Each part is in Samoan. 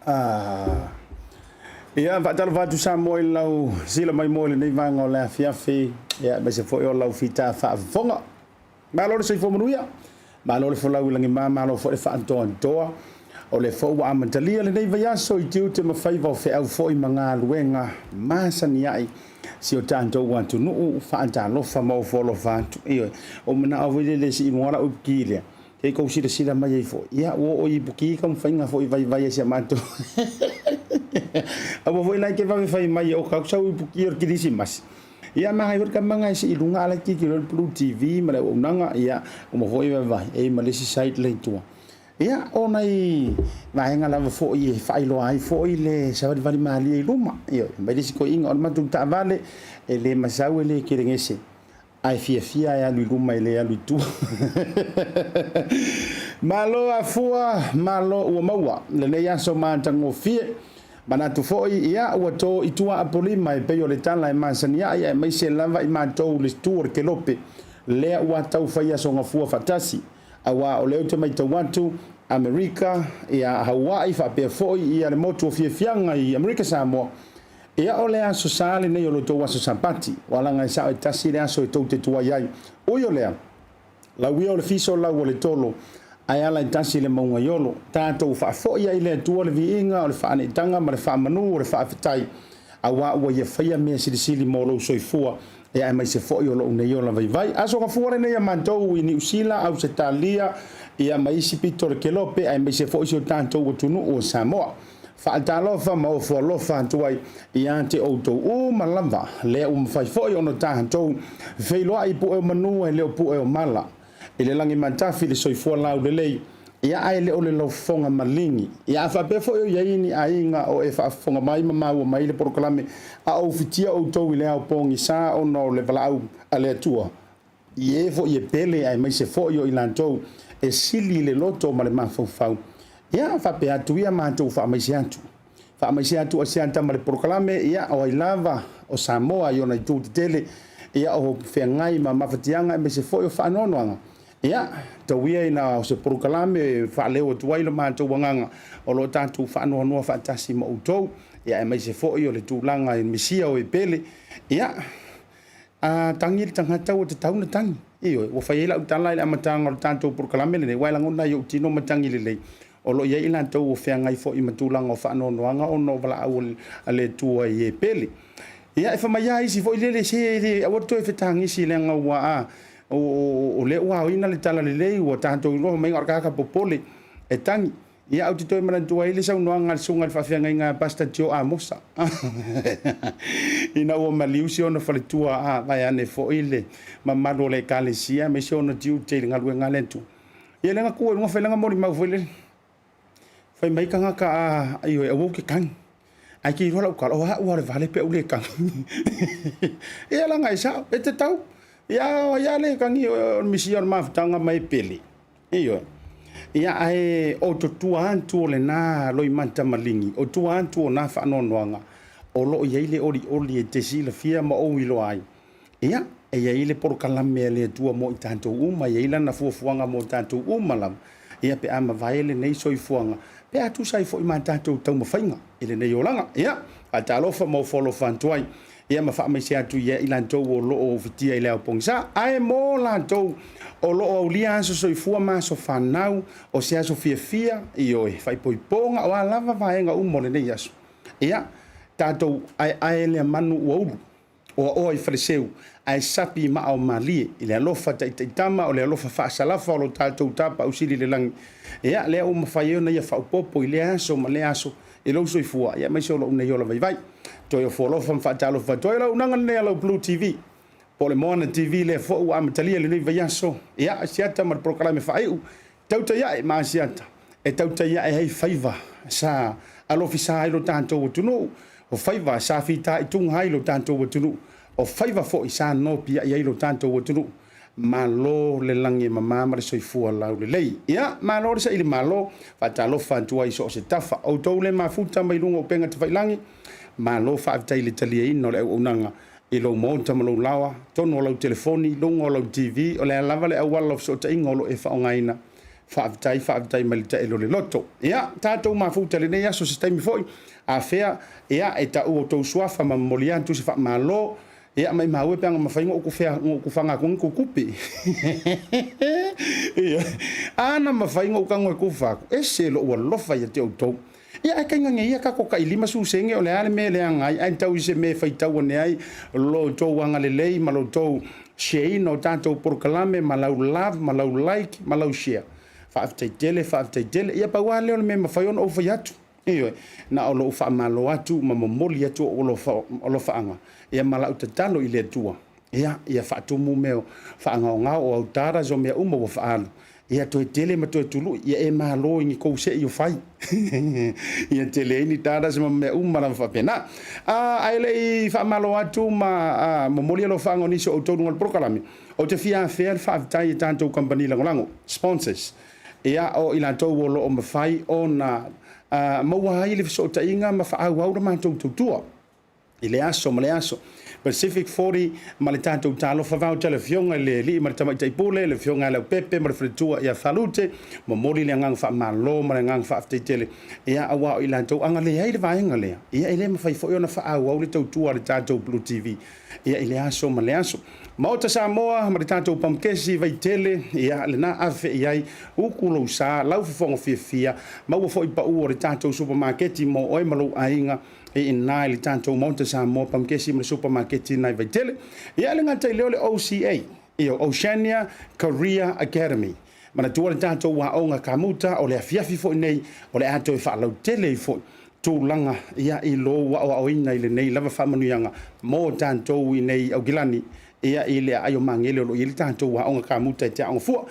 Ah. Ia, faatalofa atu Samoa i lau sila mai mo i lenei vaega o le afiafi, ia, aemaise foi o lau fita faafofoga. Malo le soifua manuia, malo le folau i lagima, malo foi le faantoantoa. O le foi ua amatalia lenei vaiaso i tiute ma faiva o feau foi ma galuega masani ai si o tatou atunuu. Faatalofa ma ofo alofa atu. Ioe, o manao foi lele si iluga lau ipuki lea. Te kou silasila mai ai foi. Ia, ua oo i ipuki taumafaiga foi vaivai ai si a matou. Aua foi la e te vave fai mai o kau sau ipuki o le Kirisimasi. Ia, magai foi le tamaga e sii i luga ala titi loa le Blue TV ma le auaunaga, ia, uma foi vaivai e ma le isi site la i tua. Ia, o nai vaega lava foi e faailoa ai foi le savalivali malie i luma. Ioe, mai le isi toeaiina o le matou taavale e le masau e le kelegese. Ae fiafia e alu i luma e le alu i tua. Malo afua, malo ua maua lenei aso matagofie. Manatu foi, ia, ua to i tua Apolima e pei o le tala e masani ai, aemaise lava i matou le tu o le kelope, lea ua tau fai aso gafua faatasi. Aua o lea ou te matau atu, Amerika, ia, Haua'i faapea foi ia le motu o fiafiaga i Amerika Samoa, Ia o le aso sa lenei o lo outou aso Sapati, ua laga e sao e tasi le aso e tou te tuai ai. Ui o lea, lau ia o le fiso lau o le tolo, ae ala e tasi le mauga i olo. Tatou faafoi ai le Atua le viiga o le faaneetaga ma le faamanu o le faafetai, auā ua Ia faia mea silisili mo lou soifua, ia aemaise foi o lou nei ola vaivai. Aso gafua lenei a matou i Niu Sila, Ausetalia, ia ma isi pito o le kelope, aemaise foi si o tatou atunuu o Samoa. Faatalofa ma ofo alofa atu ai ia te outou uma lava, lea ua mafai foi ona tatou feiloai i pue o manu ae le o pue o mala. I le lagi matafi le soifua laulelei, ia ae le o le laufofoga maligi. Ia a faapea foi o i ai ni aiga o e faafofoga mai ma maua mai le polokalame a o ufitia outou i le ao pogisa ona o le valaau a le Atua, i e foi e pele aemaise foi o i latou e sili i le loto ma le mafaufau. Ia, faapea atu ia matou faamaise atu. Faamaise atu a Siata ma le polokalame, ia, o ai lava o Samoa i ona itu tetele, ia, o feagai ma mafatiaga aemaise foi o faanoanoaga. Ia, Tau ia ina o se polokalame e faaleo atu ai lo matou agaga o lo o tatou faanoanoa faatasi ma outou, ia aemaise foi o le tulaga i le misia o e pele. Ia, a tagi le tagata ua tatau ona tagi. Ioe, ua fai ai lau tala i le amataga o le tatou polokalame lenei, aua e lagona i ou tino matagi lelei, o lo o i ai i latou o feagai foi ma tulaga o faanoanoaga ona o valaau a le Atua i e pele. Ia, e fai mai lava isi foi lele, se le, aua le toe fetagisi leaga ua a, o lea ua aoina le talalelei, ua tatou iloa mai o le tagata popole e tagi. Ia, ou te toe manatua ai le saunoaga a le susuga i le faafeagaiga a Pastor Joe Amosa ina ua maliu si ona faletua a vaeane foi le mamalu o le Ekalesia aemaise ona tiute i le galuega a le Atua. Ia lea na tu ai i luga fai lana molimau foi lele. Fai mai tagata a ioe, aua ou te tagi. Ae te iloa lau tala, o au lava o le vale pe ou le tagi. Ia leaga e sao, e tatau. Ia o ai a le tagi o le misia o le mafutaga ma e pele. Ioe. Ia ae o tua atu o lena loimata maligi, o tua atu o na faanoanoaga, o lo o i ai le olioli e te silafia ma ou iloa ai. Ia, e i ai le polokalame a le Atua mo i tatou uma, e i ai Lana fuafuaga mo tatou uma lava, ia pe a mavae lenei soifuaga, pe a tusa ai foi ma a tatou taumafaiga i lenei olaga. Ia, faatalofa ma ofo alofa atu ai, ia ma faamaise atu ia i latou o lo o ufitia i le ao pogisa. Ae mo latou o lo o aulia aso soifua ma aso fanau, o se aso fiafia, ioe, faaipoipoga, o a lava vaega uma o lenei aso, ia, tatou aeae lea manu ua ulu. Oaoa i Faleseu, ae sapi i maa o Malie, i le alofa taitaitama, o le alofa faasalafa o lo tatou Tapaau Sili i le lagi. Ia, lea ua mafai ai ona ia faaopoopo i lea aso ma lea aso i lou soifua, ia aemaise o lou nei ola vaivai. Toe ofo alofa ma faatalofa atu ai lau auaunaga lenei a lau Blue TV, po o le Moana TV lea foi ua amatalia i lenei vaiaso, ia, Asiata ma le polokalame faaiu, Tautai ae ma Asiata e tautai ae ai faiva sa alofisa ai lo tatou atunuu, o faiva sa fitaituga ai lo tatou atunuu, o faiva foi sa nopiai ai lo tatou atunuu. Malo le lagi e mama ma le soifua laulelei. Ia, malo le saili malo, faatalofa atu ai i so o se tafa. Outou le mafuta mai luga o upega tafailagi, malo faafetai i le taliaina o le auaunaga i lou maota ma lou laoa, totonu o lau telefoni, luga o lau TV, o le a lava le auala o fesootaiga o lo o e faaaogaina. Faafetai, faafetai mai le taelo o le loto. Ia, tatou mafuta i lenei aso se taimi foi, afea, ia, e taua outou suafa ma momoli atu se faamalo, ia, maimau e pe ana mafai ona ou kufaga atu ni tou tupe. Ia, ana mafai ona ou tago e kufa atu, ese lou alofa ia te outou. Ia ae tainane ia tatou tai 50 sene o le a le mea e leaga ai, ae tau i se mea e faitau ane ai lo outou agalelei ma lo outou share ina o tatou polokalame ma lau love ma lau like ma lau share. Faafetai tele, faafetai tele. Ia pau lava lea o le mea e mafai ona ou fai atu. Ioe, na o lou faamalo atu ma momoli atu ou alofaaga ia ma lau tatalo i le Atua Ia, ia faatumu mea o faagaogao o autaras o mea uma ua faaalu. Ia toe tele ma toe tului, ia e malo i ni kou seʻi o fai. Ia tele ai ni taras ma mea uma lava faapena. A, ae le i faamalo atu ma a, momoli alofaaga o nisi o outou luga o le polokalame, ou te fia afea le faafetai i tatou kamupani lagolago, sponsors, ia, o i latou o lo o mafai ona a, maua ai le fesootaiga ma faaauau le matou tautua. i le aso ma le aso. Pacific 40 ma le tatou Talofa Voucher, le Afioga i le Alii ma le Tamaitai Pule, le Afioga ia Leaupepe ma le Faletua ia Falute, momoli le agaga faamalo ma le agaga faafetai tele, ia aua o i latou ana leai le vaega lea, ia e le mafai foi ona faaauau le tautua a le tatou Blue TV, ia i le aso ma le aso. Maota Samoa ma le tatou Pamukesi Vaitele, ia lena ave i ai uku lou sa, lau fofoga fiafia, maua foi pau o le tatou supamaketi mo oe ma lou aiga, e ina i le tatou Maota Samoa Pamakesi ma le Supamaketi nai Vaitele. Ia e le gata i lea o le OCA, ia Oceania Career Academy. Manatua le tatou aoga kamuta o le afiafi foi nei o le a toe faalautele ai foi tulaga ia i lou aoaoina i lenei lava faamanuiaga mo tatou i nei Aukilani ia i le aai o Magele o lo o i ai le tatou aoga kamuta e te aoga fua.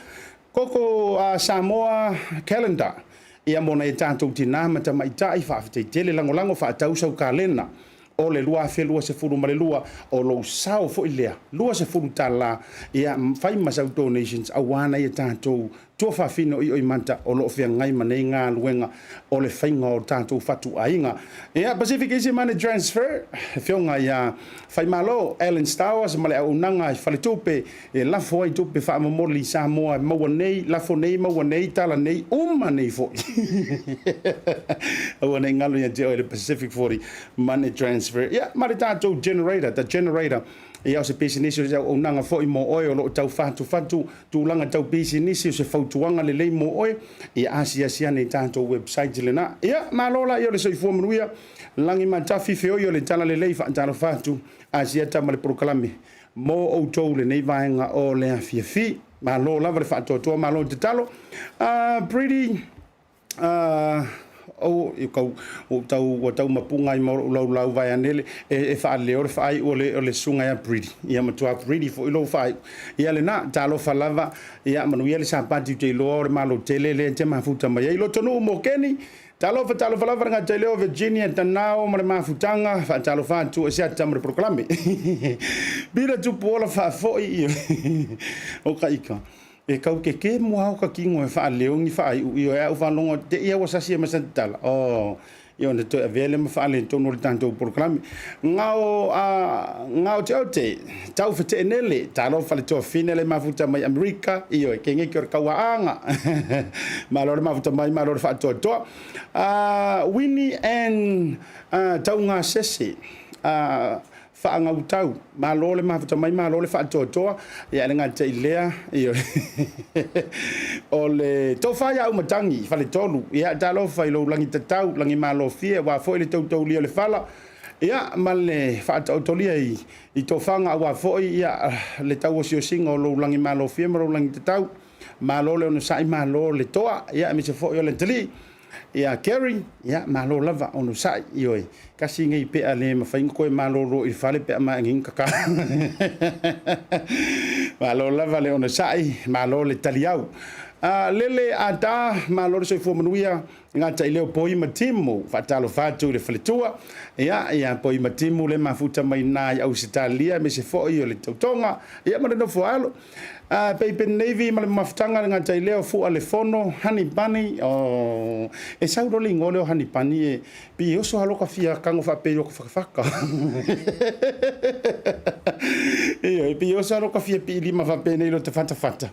Koko a Samoa Calendar, ia mo nai a tatou tinā ma tamaitai, faafetai tele lagolago faatau sau kalena o le 2022, o lou sao foi lea, $20 ia fai ma sau donations aua nai a tatou Tuafafine o Ioimata o lo o feagai ma nei galuega o le faiga o tatou fatuaiga. Ia, Pacific Easy Money Transfer, afioga ia Faimalo, Alan Stowers ma le auaunaga i faletupe e lafo ai tupe faamomoli i Samoa e maua nei, lafo nei, maua nei, tala nei, uma nei foi. Aua ne i galo ia te oe le Pacific 40 Money Transfer. Ia, ma le tatou generator, the generator. Ia, o se pisinisi o se auaunaga foi mo oe o lo o tau fatufatu tulaga tau pisinisi, o se fautuaga lelei mo oe, ia asiasi ane i tatou website lena. Ia, malo la ia o le soifua manuia, lagi ma tafi feoi o le tala lelei faatalofa atu, asiata ma le polokalame mo outou lenei vaega o le afiafi. Malo lava le faatoatoa, malo le tatalo. Pretty o kau o tau ua tau mapuga ai ma lou laulau vaeane le e faaleo le faaiu o le susuga ia Pretty. Ia matua Pretty foi lou faaiu. Ia lena, talofa lava, ia manuia le Sapati ou te iloa o le Malo tele lea e te mafuta mai ai. Lotonuu mo Keni, talofa talofa lava le gata i leo Virginia Tanao ma le mafutaga, faatalofa atu e se ata ma le polokalame. Bila Tupuola faafoi o ka ika. E kau keke mua o ka kino e faaleo ni faaiu ioe a ou faalogo atu te i a ua sasi ai ma sana tala. Oh, ia ona toe avea lea ma faaletonu o le tatou polokalame. Ngao a ngao te ote, tau feteenele, talofa le toafine le mafuta mai Amerika, ioe, ke ngeke o le kauaaga. Malo le mafuta mai, malo le faatoatoa. Winnie and Taugasese, Faagautau, malo le mafuta mai, malo le faatoatoa, ia e le gata i lea, ioe, o le tofa ia Aumatangi, Faletolu, ia talofa i lou lagi tatau, lagi malofie, aua foi le toutoulia o le fala, ia ma le faataotolia i tofaga aua foi ia le tauosiosiga o lou lagi malofie ma lou lagi tatau, malo le onosai, malo le toa, ia aemaise foi o le atalii. Ia Kerry, ia malo lava onosai, ioe, kasi nei pea le mafai ona toe malolo i le fale pe a maea nei ona kaka. Malo lava le onosai, malo le taliau. Lele Ata, malo le soifua manuia, gata i leo Poi ma Timu, faatalofa atu i le faletua. Ia, ia Poi ma Timu le mafuta mai na i Ausetalia, aemaise foi o le tautoga, ia ma le nofo alo. Peipen Navy ma le mafutaga le gata i lea o Fua le Fono, Honey Bunny, oh, e sau loa le igoa lea o Honey Bunny e pei e oso lava loa ka fia tago faapea i lou fakafaka. Ioe, e pei e oso lava loa ka fia piilima faapenei i lota fatafata.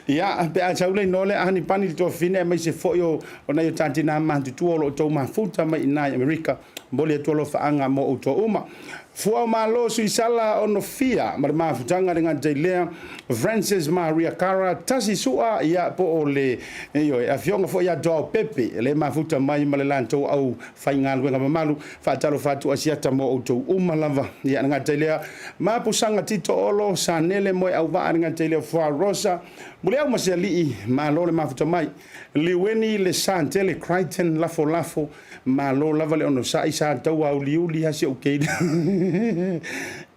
Ia, pe a sau le igoa lea Honey Bunny i le tuafafine aemaise foi o nai o ta tina matutua o lo o outou mafuta mai i ina i Amerika, Momoli atu alofaaga mo outou uma. Fua o Malo Suisala ono fia ma le mafutaga le gata i lea Francis Maria Cara tasi sua ia po o le ioe afioga foi ia Joao Pepe le mafuta mai ma le latou au faigaluega mamalu. Faatalofa atu Asiata mo outou uma lava ia le gata i lea Mapusaga Tito Olo Sanele Moe Auvaa le gata i lea Fua Rosa Muliau ma se alii malo le mafuta mai Liueni le Santele Crichton Lafolafo Malo lava le onosai sa tau auliuli ha si ou keina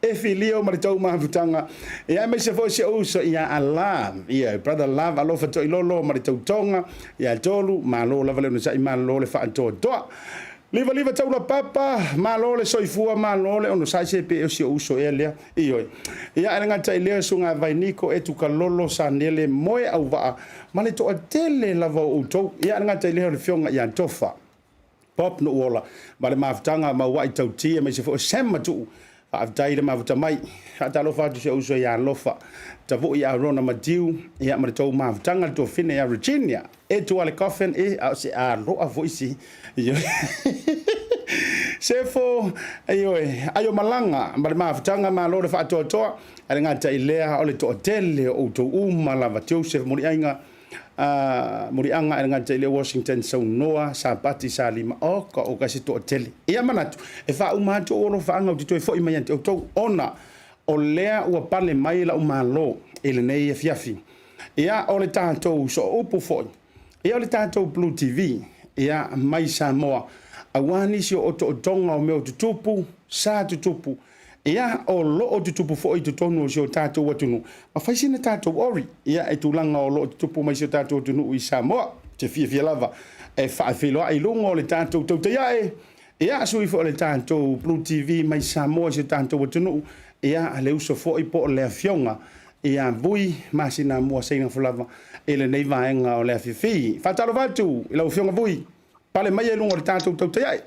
e filio ma le tou mafutaga ia aemaise foi si ou uso ia a Love ia brother Love alofa toilolo ma le tautoga ia Tolu malo lava le onosai malo le faatoatoa liva liva taula papa malo le soifua malo le onosai se pe o si ou uso ea lea ioe ia e le gata i lea suga vai niko e tukalolo sanele moe auvaa ma le toatele lava o outou. Ia, le gata i lea o le Afioga ia Tofa, Bob Nuuola, ma le mafutaga Mauai Tauti, aemaise foi o Sam Matuu. Faafetai le mafuta mai. Faatalofa atu si ou uso ia Alofa Tavui Arona Matiu, ia, ma le tou mafutaga le tuafine ia Virginia. E tua le coffin, e, a o se aloa foi si. Sefo, ioe, aio malaga ma le mafutaga, malo le faatoatoa. Ae le gata i lea, o le toatele o outou uma lava, Joseph Muliaiga, Muliaga, ae le gata i lea, Washington Saunoa, Sapati Salima, oka oka se toatele. Ia manatu, e faauma atu ou alofaaga ou te toe foi mai ia te outou, ona o lea ua pale mai la'u Malo i lenei afiafi. Ia, o le tatou sooupu foi, ia o le tatou Blue TV, ia, mai Samoa, aua nisi o otootoga o mea o tutupu, sa tutupu, Ia, o lo o tutupu foi i totonu o si o tatou atunuu, ma fai sina tatou ori, ia, e tulaga o lo o tutupu mai si o tatou atunuu i Samoa. Ou te fiafia lava e faafeiloai i luga o le tatou tautai ae, ia, sui foi o le tatou Blue TV mai Samoa i si o tatou atunuu, ia, le uso foi po o le afioga Ia Vui ma sina mua saina fulava i lenei vaega o le afiafi. Faatalofa atu i lau Afioga Vui, pale mai e luga o le tatou tautai ae.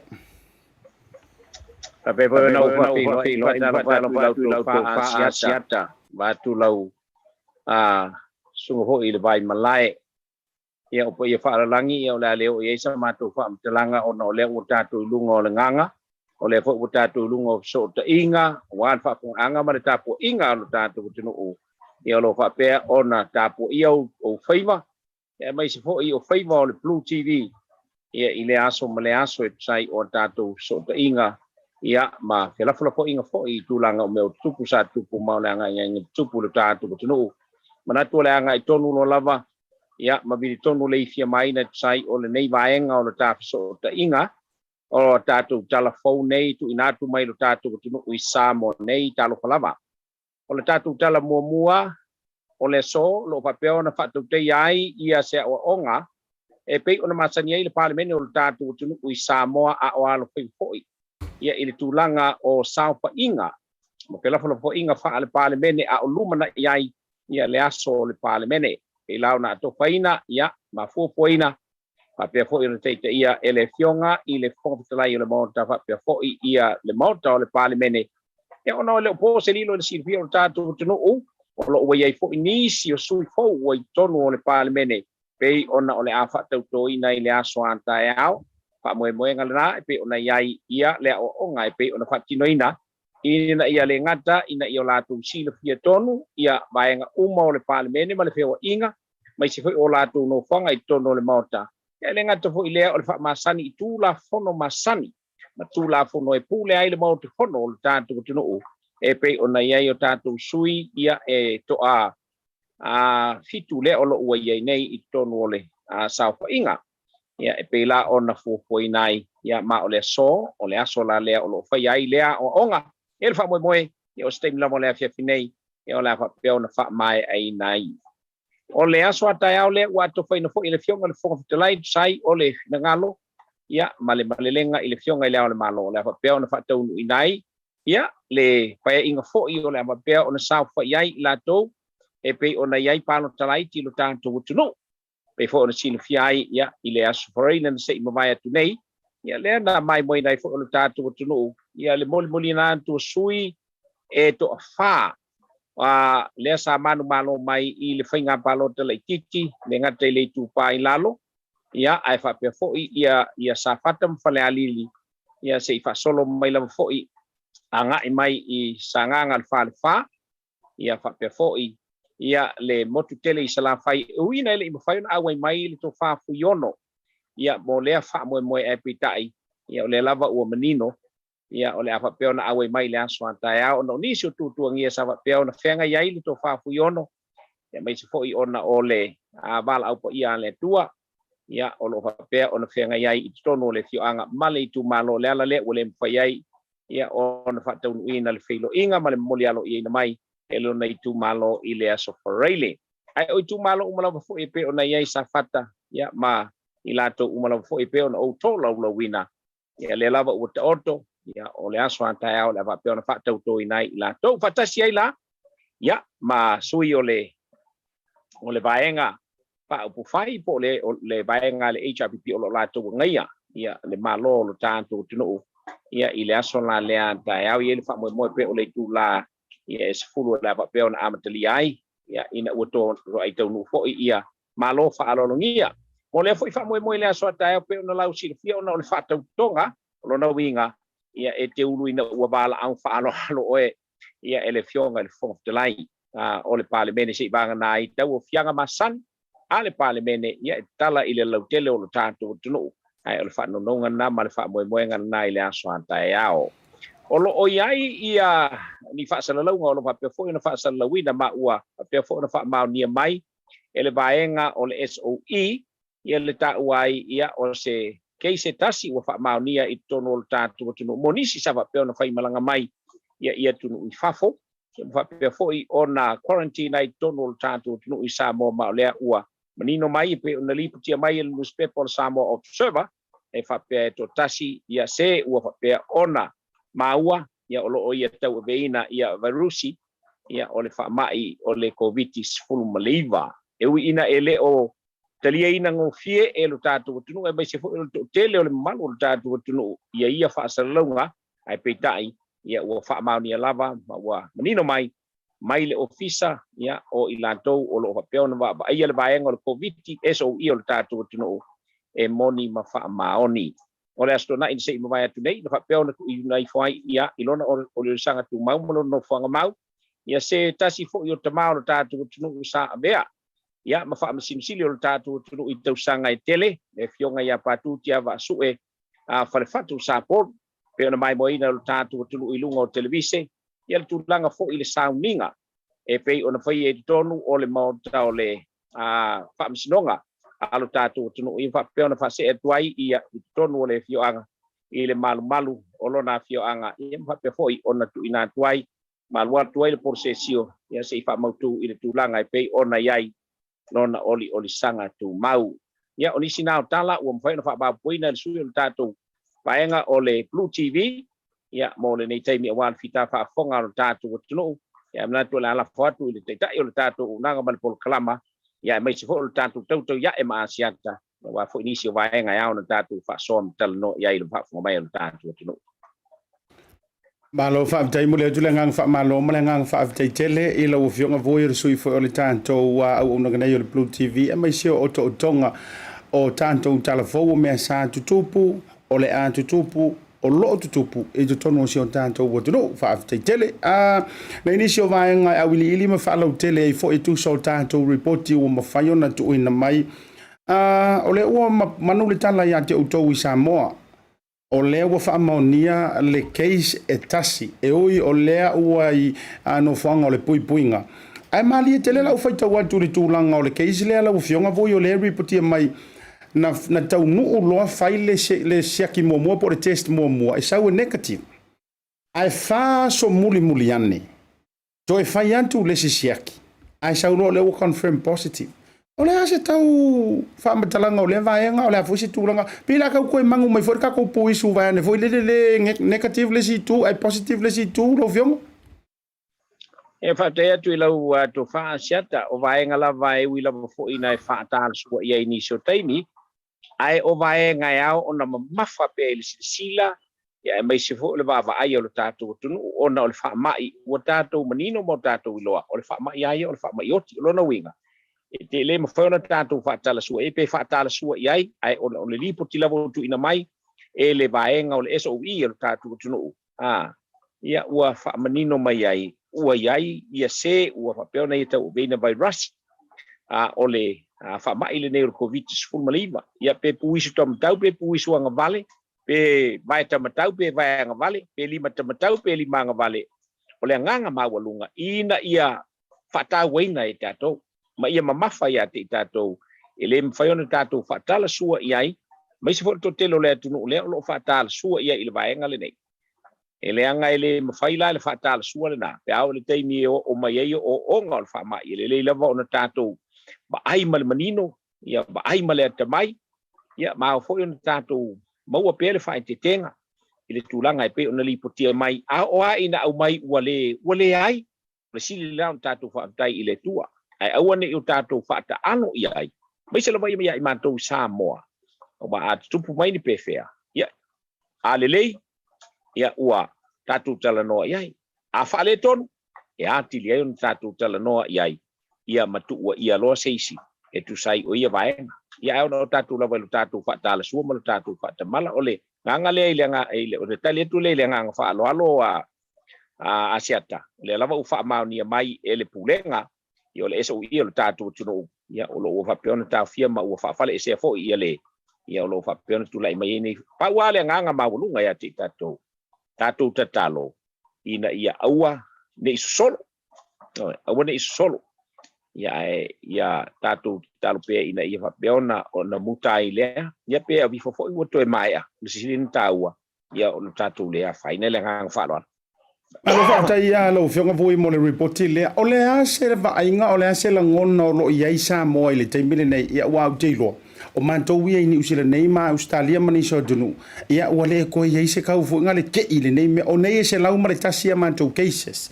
Faapea foi ona ou faafeiloai ma faatalofa atu i lau tofa Asiata, vaeatu lau susuga foi i le Vaimalae. Ia, o paia faalalagi, ia o le a le oo i ai sa matou faamatalaga ona o lea ua tatou i luga o le gaga, o lea foi ua tatou i luga o fesootaiga, aua le faafofogaaga ma le tapuaiga a lo tatou atunuu. Ia o lo o faapea ona tapuaia ou faiva, aemaise foi o faiva o le Blue TV ia i lea aso ma lea aso e tusa ai o a tatou fesootaiga ia ma felafolafoaiga foi i tulaga o mea o tutupu sa tutupu ma o le agaiagaiga tutupu i lo tatou atunuu. Manatu o le agai tonu loa lava ia ma vili tonu le ifia maina e tusa ai o lenei vaega o le ta fesootaiga o tatou tala fou nei tuuina atu mai lo tatou atunuu i Samoa nei. Talofa lava. O le tatou tala muamua o le aso o lo o faapea ona faatautaia ai ia se aoaoga e pei ona masani ai le Palemene o le tatou atunuu i Samoa a o alofaiva foi ia i le tulaga o saofaiga ma felafolafoaiga faale-Palemene a o lumanai ai ia le aso o le Palemene. Pei la ona atofaina ia ma fuafuaina faapea foi ona taitaia e le Afioga i le Fofoga Fetalai o le Maota faapea foi ia le Maota o le Palemene. Ia ona o le o po se lilo i le silafia o le tatou atunuu, o lo o ua i ai foi nisi o sui fou ua i totonu o le Palemene pei ona o le a faatautoina i le aso a taeao. Faamoemoega lena e pei ona i ai ia le aoaoga e pei ona faatinoina ina ia le gata ina ia o latou silafia tonu ia vaega uma o le Palemene ma le feoaiga, aemaise foi o latou nofoaga i totonu o le Maota. Ia e le gata foi i lea o le faamasani i Tulafono masani ma Tulafono e pule ai le Maota Fono o le tatou atunuu e pei ona i ai o tatou sui ia e toa 7 lea o lo o ua i ai nei i totonu o le saofaiga. Ia e pei la ona fuafuaina ai, ia ma o le aso, o le aso la lea o lo o faia ai lea aoaoga. E le faamoemoe, ia o se taimi lava o le afiafi nei, ia o le a faapea ona faamaeaina ai. O le aso a taeao lea ua atofaina foi e le Afioga i le Fofoga Fetalai e tusa ai o le finagalo, ia ma le malelega i le Afioga i Le Ao o le Malo, o le a faapea ona faataunuuina ai, ia le paeaiga foi o le a faapea ona saofai ai i latou e pei ona i ai palota laiti i lo tatou atunuu. Pei foi ona silafia ai ia i le Aso Faraile na se i mavae atu nei, ia lea na maimoaina ai foi o le tatou atunuu ia le molimoliina atu o sui e toafa a lea sa manumalo mai i le faiga palota laitiiti le gata i le Itupa i Lalo, ia ae faapea foi ia ia Safata ma Falealili, ia se i faasolo mai lava foi agai mai i Sagaga le 4 le 4, ia faapea foi ia le motu tele i Salafai, e ui ina e le i mafai ona auai mai le tofa Fuiono ia mo lea faamoemoe, ae peitai ia o lea lava ua manino ia o le a faapea ona auai mai i le aso a taeao ona o nisi o tuatuagia sa faapea ona feagai ai le tofa Fuiono, aemaise foi ona o le valaau paia a le Atua ia o lo o faapea ona feagai ai i totonu o le afioaga ma le itumalo. O le ala lea ua le mafai ai ia ona faataunuuina le feiloaiga ma le momoli aloaiaina mai e lona itumalo i le Aso Faraile. Ae o itumalo uma lava foi e pei ona i ai Safata ia ma i latou uma lava foi e pei ona ou tolaulauina, ia lea lava ua taoto, ia o le aso a taeao o le a faapea ona faatautoina ai i latou faatasi ai la ia ma sui o le vaega faaupufai po o le vaega a le HRPP o lo o latou agaia ia le Malo o lo tatou atunuu ia i le aso la lea taeao. I ai le faamoemoe pe o le itula ia e 10 o le a faapea ona amatalia ai ia ina ua toai taunuu foi ia Malo faaaloalogia. Mo lea foi faamoemoe i le aso a taeao pei ona lausilafia ona o le faatautoga o lona uiga ia e te ulu ina ua valaau faaaloalo oe ia e le Afioga i le Fofoga Fetalai o le Palemene se i vagana ai tauaofiaga masani a le Palemene ia e tatala i le lautele o lo tatou atunuu. Ae o le faanonoga lena ma le faamoemoega lena i le aso a taeao. O lo o i ai ia ni faasalalauga o lo o faapea foi ona faasalalauina ma ua faapea foi ona faamaonia mai e le vaega o le SOE ia le taua ai ia o se case e tasi ua faamaonia i totonu o le tatou atunuu mo nisi sa faapea ona faimalaga mai ia i atunuu i fafo, ia ma faapea foi ona quarantine ai i totonu o le tatou atunuu i Samoa. Ma o lea ua manino mai e pei ona lipotia mai e le nusipepa o le Samoa Observer e faapea e toatasi ia se ua faapea ona maua ia o lo o ia tauaveina ia vairusi ia, o le faamai o le Koviti-19. E ui ina e le o taliaina gofie e lo tatou atunuu aemaise foi o le toatele o le mamalu o lo tatou atunuu ia ia faasalalauga, ae peitai, ia, ua faamaonia lava ma ua manino mai mai le Ofisa, ia, o i latou o lo o faapea ona vaavaaia le vaega o le Koviti SOE o le tatou atunuu, e moni ma faamaoni. O le Aso Toonai na se i mavae atu nei, na faapea ona tuuina ifo ai ia i lona oliolisaga tumau ma lona nofoaga mau, ia se tasi foi o tama o le tatou atunuu sa avea ia ma faamasinosili o le tatou atunuu i tausaga e tele, le Afioga ia Patu Tiavaasue a Falefatu Sapolu, pei ona maimoaina o le tatou atunuu i luga o televise, ia le tulaga foi i le sauniga e pei ona faia i totonu o le Maota o le Faamasinoga a lo tatou atunuu, ia faapea ona faasee atu ai ia i totonu o le afioaga i le malumalu o lona afioaga, ia ma faapea foi ona tuuina atu ai ma alu atu ai le polosesio, ia se i faamautu i le tulaga e pei ona i ai lona oliolisaga tumau. Ia, o nisi na o tala ua mafai ona faapaopoina e le sui o le tatou vaega o le Blue TV, ia, mo lenei taimi aua le fita faafofoga o le tatou atunuu. Ia, e manatu o le a lafo atu i le Taitai o le tatou auaunaga ma le polokalama, ia, aemaise foi o le tatou tautauiae ma Asiata, aua foi nisi o vaega e ao ona tatou faasoa ma talanoa i ai i le faafofoga mai o le tatou atunuu. Malo faafetai, momoli atu le agaga faamalo ma le agaga faafetai tele i lau Afioga foi o le sui foi o le tatou auaunaga nei o le Blue TV, aemaise o otootoga o tatou talafou o mea sa tutupu, o le a tutupu, o lo o tutupu i totonu o si o tatou atunuu. Faafetai tele. A nei nisi o vaega e auiliili ma faalautele ai foi e tusa o tatou ripoti ua mafai ona tuuina mai. A o lea ua manu le tala ia te outou i Samoa, o lea ua faamaonia le case e tasi, e ui o lea ua i nofoaga o le puipuiga. Ae malie tele lau faitau atu i le tulaga o le case lea lau Afioga foi, o lea e ripotia mai na, na taunuu loa fai le, le siaki muamua po o le test muamua e sau e negative. Ae fa aso mulimuli ane, toe fai atu le isi siaki, ae sau loa o lea ua confirm positive. O le a se tau faamatalaga o lea vaega, o le a foi se tulaga, pei la kau koe mangu mai foi le tatou puisu vaeane foi lele le negative le isi itu ae positive le isi itu lau Afioga? E faafetai atu i lau tofa Asiata, o vaega lava e ui lava foi ina e faatalasua i ai i nisi o taimi, ae o vaega e ao ona mamafa pea i le silasila, ia aemaise foi o le vaavaai o le tatou atunuu ona o le faamai ua tatou manino ma o tatou iloa, o le faamai lava ia o le faamai oti. O lona uiga, e te le mafai ona tatou faatalasua i ai pe faatalasua i ai, ae ona o le lipoti lava ua tuuina mai e le vaega o le SOE o le tatou atunuu, A, ia ua faamanino mai ai, ua i ai ia se ua faapea ona ia tauaveina vairasi, a o le faamai lenei o le Koviti-19. Ia pe puisu taumatau pe puisu agavale, pe vae taumatau pe vae agavale, pe lima taumatau pe lima agavale, o le agaga maualuga ina ia faatauaina e tatou ma ia mamafa ia te i tatou, e le mafai ona tatou faatalasua i ai, aemaise foi le toatele o le atunuu lea o lo o faatalasua i ai i le vaega lenei. E leaga e le mafai la le faatalasua lena, pe a oo i le taimi e oo mai ai ooooga o le faamai, e lelei lava ona tatou vaai ma le manino, ia vaai ma le atamai, ia ma ao foi ona tatou maua pea le faaeteetega i le tulaga e pei ona lipotia mai. A oo lava ina aumai ua le ua leai, O le sili lena ona tatou faafetai i le Atua, ae aua ne i o tatou faataalo i ai, aemaise lava ia i matou i Samoa, aua a tutupu mai ni pefea, ia, a lelei, ia ua tatou talanoa i ai. A faaletonu, e atili ai ona tatou talanoa i ai, ia ma tuuaia loa se isi e tusa ai o ia vaega. Ia ae ona o tatou lava i lo tatou faatalasua ma lo tatou faatamala, o le agaga lea i le aga, i le, o le tali atu lea i le agaga faaaloalo a a Asiata, o lea lava ua faamaonia mai e le Pulega, ia o le SOE o le tatou atunuu, ia o lo o ua faapea ona taofia ma ua faafaleesea foi ia le, ia o lo o faapea ona tulai mai ai nei. Pau lava le agaga maualuga ia te i tatou, tatou tatalo ina ia aua ne i sosolo, aua ne i sosolo, ia ae ia tatou tatalo pea ina ia faapea ona ona muta ai lea, ia pe avifo foi ua toe maea, o le sili ona taua, ia o le tatou le afaina i le agaga faaaloalo. Malo faafetai ia lau Afioga foi mo le ripoti lea. O le a se vaaiga, o le a se lagona o lo o i ai Samoa i le taimi lenei? Ia aua ou te iloa, o matou ia i Niu Sila nei ma Ausetalia ma nisi o atunuu, ia ua le toe i ai se tau foi na le tei i lenei mea. O nei e 101 a matou cases.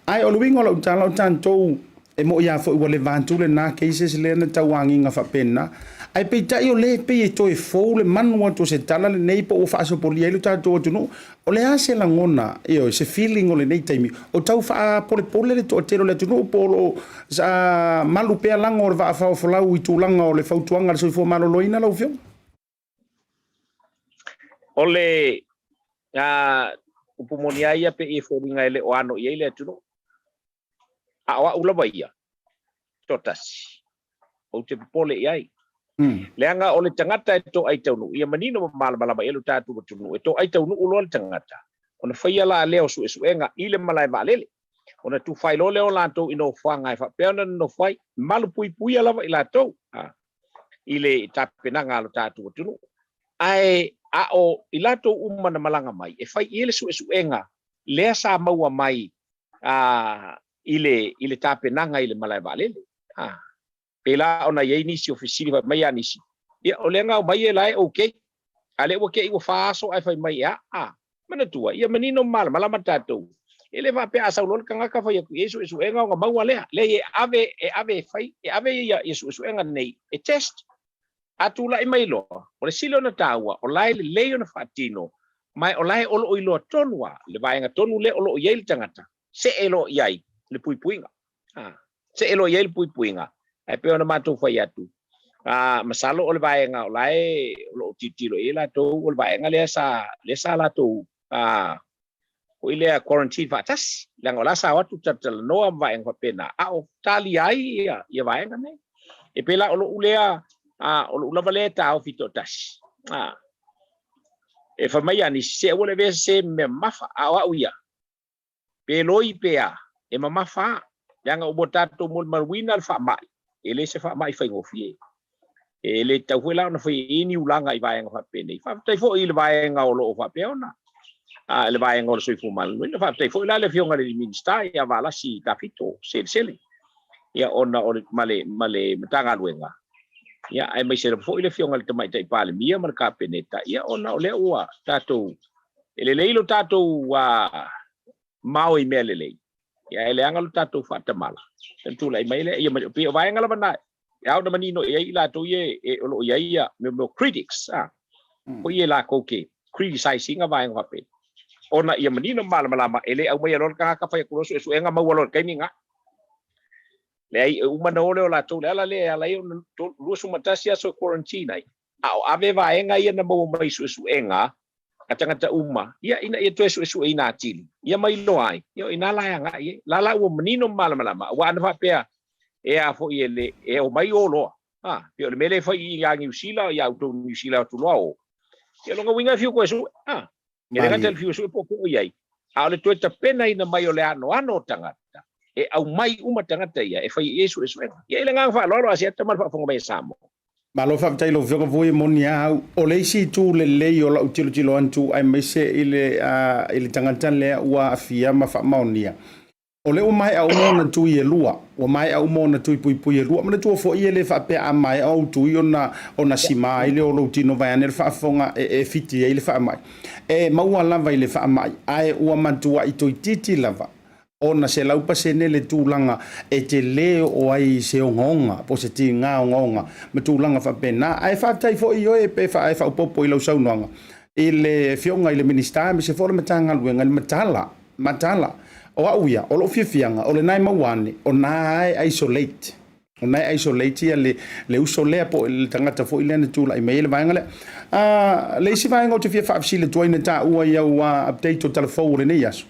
Ae o le uiga o lau tala, o tatou e mo'i lava foi ua leva atu lena cases lea na tauagiga faapena, ae peitai o lea e pei e toe fou le manu atu o se tala lenei po ua faasopolia ai lo tatou atunuu. O le a se lagona, ioe, se feeling o lenei taimi? O tau faapolepole le toatele o le atunuu po o lo o sa malu pea lago o le vaafaofolau i tulaga o le fautuaga a le soifua maloloina lau Afioga? O le upu moni lava ia pei e foliga e le o ano i ai le atunuu. A o au lava ia, toatasi, ou te popole i ai. Leaga o le tagata e toai taunuu, ia manino ma malamalama i ai lo tatou atunuu, e toai taunuu loa le tagata, ona faia la lea o suesuega i le malae vaalele, ona tufai loa lea o latou i nofoaga e faapea ona nonofo ai, malupuipuia lava i latou i le tapenaga a lo tatou atunuu. Ae a o i latou uma na malaga mai, e fai i ai le suesuega lea sa maua mai i le i le tapenaga i le malae vaalele. A, pēlā ona i ai nisi o fesili fai mai a nisi, ia o lea na aumai e la e okay, a lea ua te i ua fa aso ae fai mai e a, a, manatua, ia manino ma malamalama tatou. E le faapea a sau loa le tagata fai atu i ai suesuega ona maua lea. Leai e ave, e ave e fai, e ave ia, ia suesuega nei e test. A tulai mai loa, o le sili ona taua, o la e lelei ona faatino, ma o la e o lo o iloa tonu lava le vaega tonu lea o lo o i ai le tagata, see loa i ai le puipuiga. A, see loa i ai le puipuiga, ae pei ona matou fai atu, a, masalo o le vaega o la e o lo o tilotilo i ai latou, o le vaega lea sa, lea sa latou, a, foi lea quarantine faatasi, leaga o la sa o atu talatalanoa ma vaega faapena, a o talia ai ia, ia vaega nei. E pēlā o lo'u lea, a, o lo'u lava lea taofi toatasi. A, e fai mai a nisi, se aua le avea se mea mamafa, a o au ia, pe loi pe a, e mamafa a, leaga ua tatou molimauina le faamai, e le se faamai faigofie. E le tatau foi la ona fai i ni ulaga i vaega faapenei. Faafetai foi i le vaega o lo o faapea ona, a, le vaega o le soifua maloloina. Faafetai foi la le Afioga i le Minisita ia Valasi Tafito Selesele, ia ona o le, ma le, ma le Matagaluega, ia aemaise lava foi le Afioga i le Tamaitai Palemia ma le Kapeneta, ia ona o lea ua tatou, e lelei lo tatou mao i mea lelei, ia e leaga lo tatou faatamala, ona tulai mai lea, ia pei o vaega lava na, e ao ona manino i ai i latou ia e o lo o i ai ia mea o critics, a, foi ia latou ke criticize ina vaega faapea. Ona ia manino ma malamalama, e le aumaia loa le tagata fai atu loa suesuega maua loa i le taimi lena. Leai, e uma ona o lea o latou, le ala lea e ala ai ona 21 aso e quarantine ai, a o ave vaega ia na maua mai i suesuega a tagata uma, ia, ina ia toe suesueina atili, ia ma iloa ai, ia o i ina la e agai ai. La la ua manino ma malamalama, aua ana faapea, e a foi e le, e omai o loa. A, pei o le mea lea e fai ia Niu Sila, ia outou Niu Sila atu loa o. Ia lona uiga e fiu koe sue. A, e le gata i le fiu e sue po o fea o i ai, a o le toe tapenaina mai o le anoano o tagata, e aumai uma tagata ia e fai i ai suesuega. Ia i le agaga faaaloalo, Asiata ma le faafofoga mai a Samoa. Malo faafetai i lau Afioga Vui, e moni a au, o le isi itu lelei o lau tilotilo atu aemaise i le, i le tagata lea ua aafia ma faamaonia, o lea ua maea uma ona tui e lua, ua maea uma ona tui puipui e lua. Manatua foi e le faapea a maea ou tui ona, ona sima ai lea o lou tino vaeane le faafofoga e, e fiti ai le faamai. E maua lava i le faamai, ae ua matuai toeitiiti lava ona 100% le tulaga e te le oo ai i se ogaoga po o se tiga ogaoga ma tulaga faapena. Ae faafetai foi i oe pe e faaopoopo i lau saunoaga i le Afioga i le Minisita aemaise foi o le Matagaluega i le matala, matala. O au ia, o lou fiafiaga, o lena e maua ane, o na e isolate. O na e isolate ia le, le uso lea po o le tagata foi lea na tulai mai ai le vaega lea. Le isi vaega ou te fia faafesili atu ai na taua i au update o talafou o lenei aso,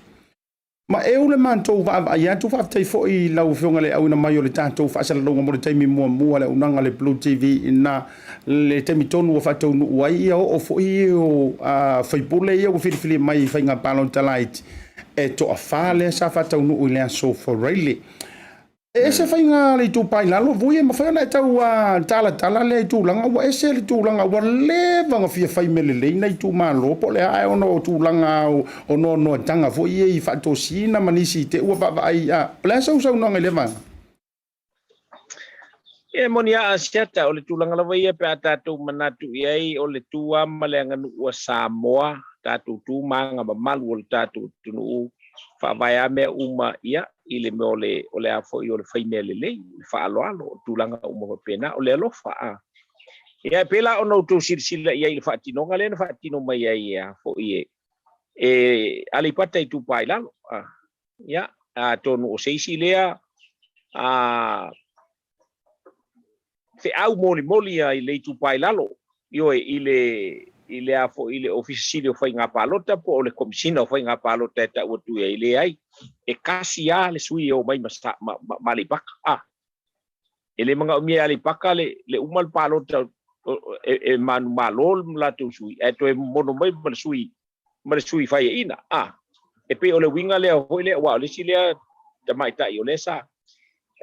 Ma eu le matou vaavaai atu, faafetai foi i lau Afioga i le auina mai o le tatou faasalalauga mo le taimi muamua le auaunaga a le Blue TV ina le taimi tonu ua faataunuu ai ia oo foi ia o faipule ia ua filifilia mai i faiga palota laiti e toafa lea sa faataunuu i le aso Faraile. E ese faiga a le Itupa i Lalo, Vui, e mafai ona e tau talatala lea i tulaga ua ese le tulaga ua leva ona fia fai mea lelei nai itumalo po o le a ae ona o tulaga o noanoataga foi ia i faatosina ma nisi i te ua vaavaai a o le a sau saunoaga i lea vaega? E moni a Asiata, o le tulaga lava ia pe a tatou manatu i ai o le tu lava ma le aganuu a Samoa, tatou tu ma aga mamalu o le tatou atunuu. Faavae lava mea uma ia i le mea o le o le a foi o le fai mea lelei, le faaaloalo, o tulaga uma faapena, o le alofa a. Ia e pei la ona outou silasila i ai i le faatinoga lea na faatino mai ai e a foi e e Aleipata Itupa i Lalo. A. Ia, atonu o se isi lea a feau molimoli i le Itupa i Lalo, ioe, i le i le a foi i le Ofisa Sili o Faiga Palota po o le Komesina o Faiga Palota e tau atu i ai, leai, e kasi lava le sui e omai ma, ma, ma, ma Aleipata. A, e le manaomia e Aleipata le, le uma le palota e, e manumalo le latou sui, ae toe mono mai ma le sui ma le sui faiaina. A, e pei o le uiga lea foi lea, aua o le isi lea tamaitai o lea sa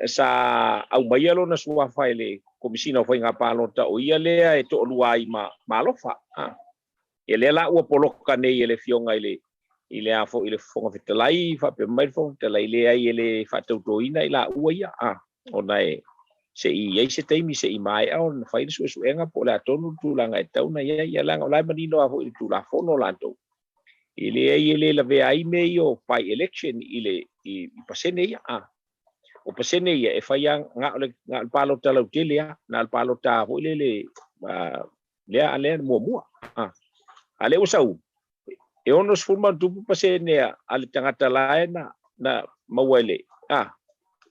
sa aumaia lona suafa i le Komesina o Faiga Palota, o ia lea e toalua ai ma, ma Alofa. A, ia lea la ua poloka nei e le Afioga i le i le a foi i le Fofoga Fetalai, faapea mai le Fofoga Fetalai, leai e le faatautoina i laua ia, a, ona e se i i ai se taimi se i maea ona fai le suesuega po o le a tonu le tulaga e tatau ona i ai, ia leaga o la e manino lava foi i le Tulafono latou, e leai e le lavea ai mea ia o by election i le i, i pasene ia, a. O pasene ia e fai lava na o le na o le palota lautele lava, na o le palota foi lele lea lea muamua. A, a lea ua sau, e 60 ma tupu pasene a le tagata la e na, na maua i le, a,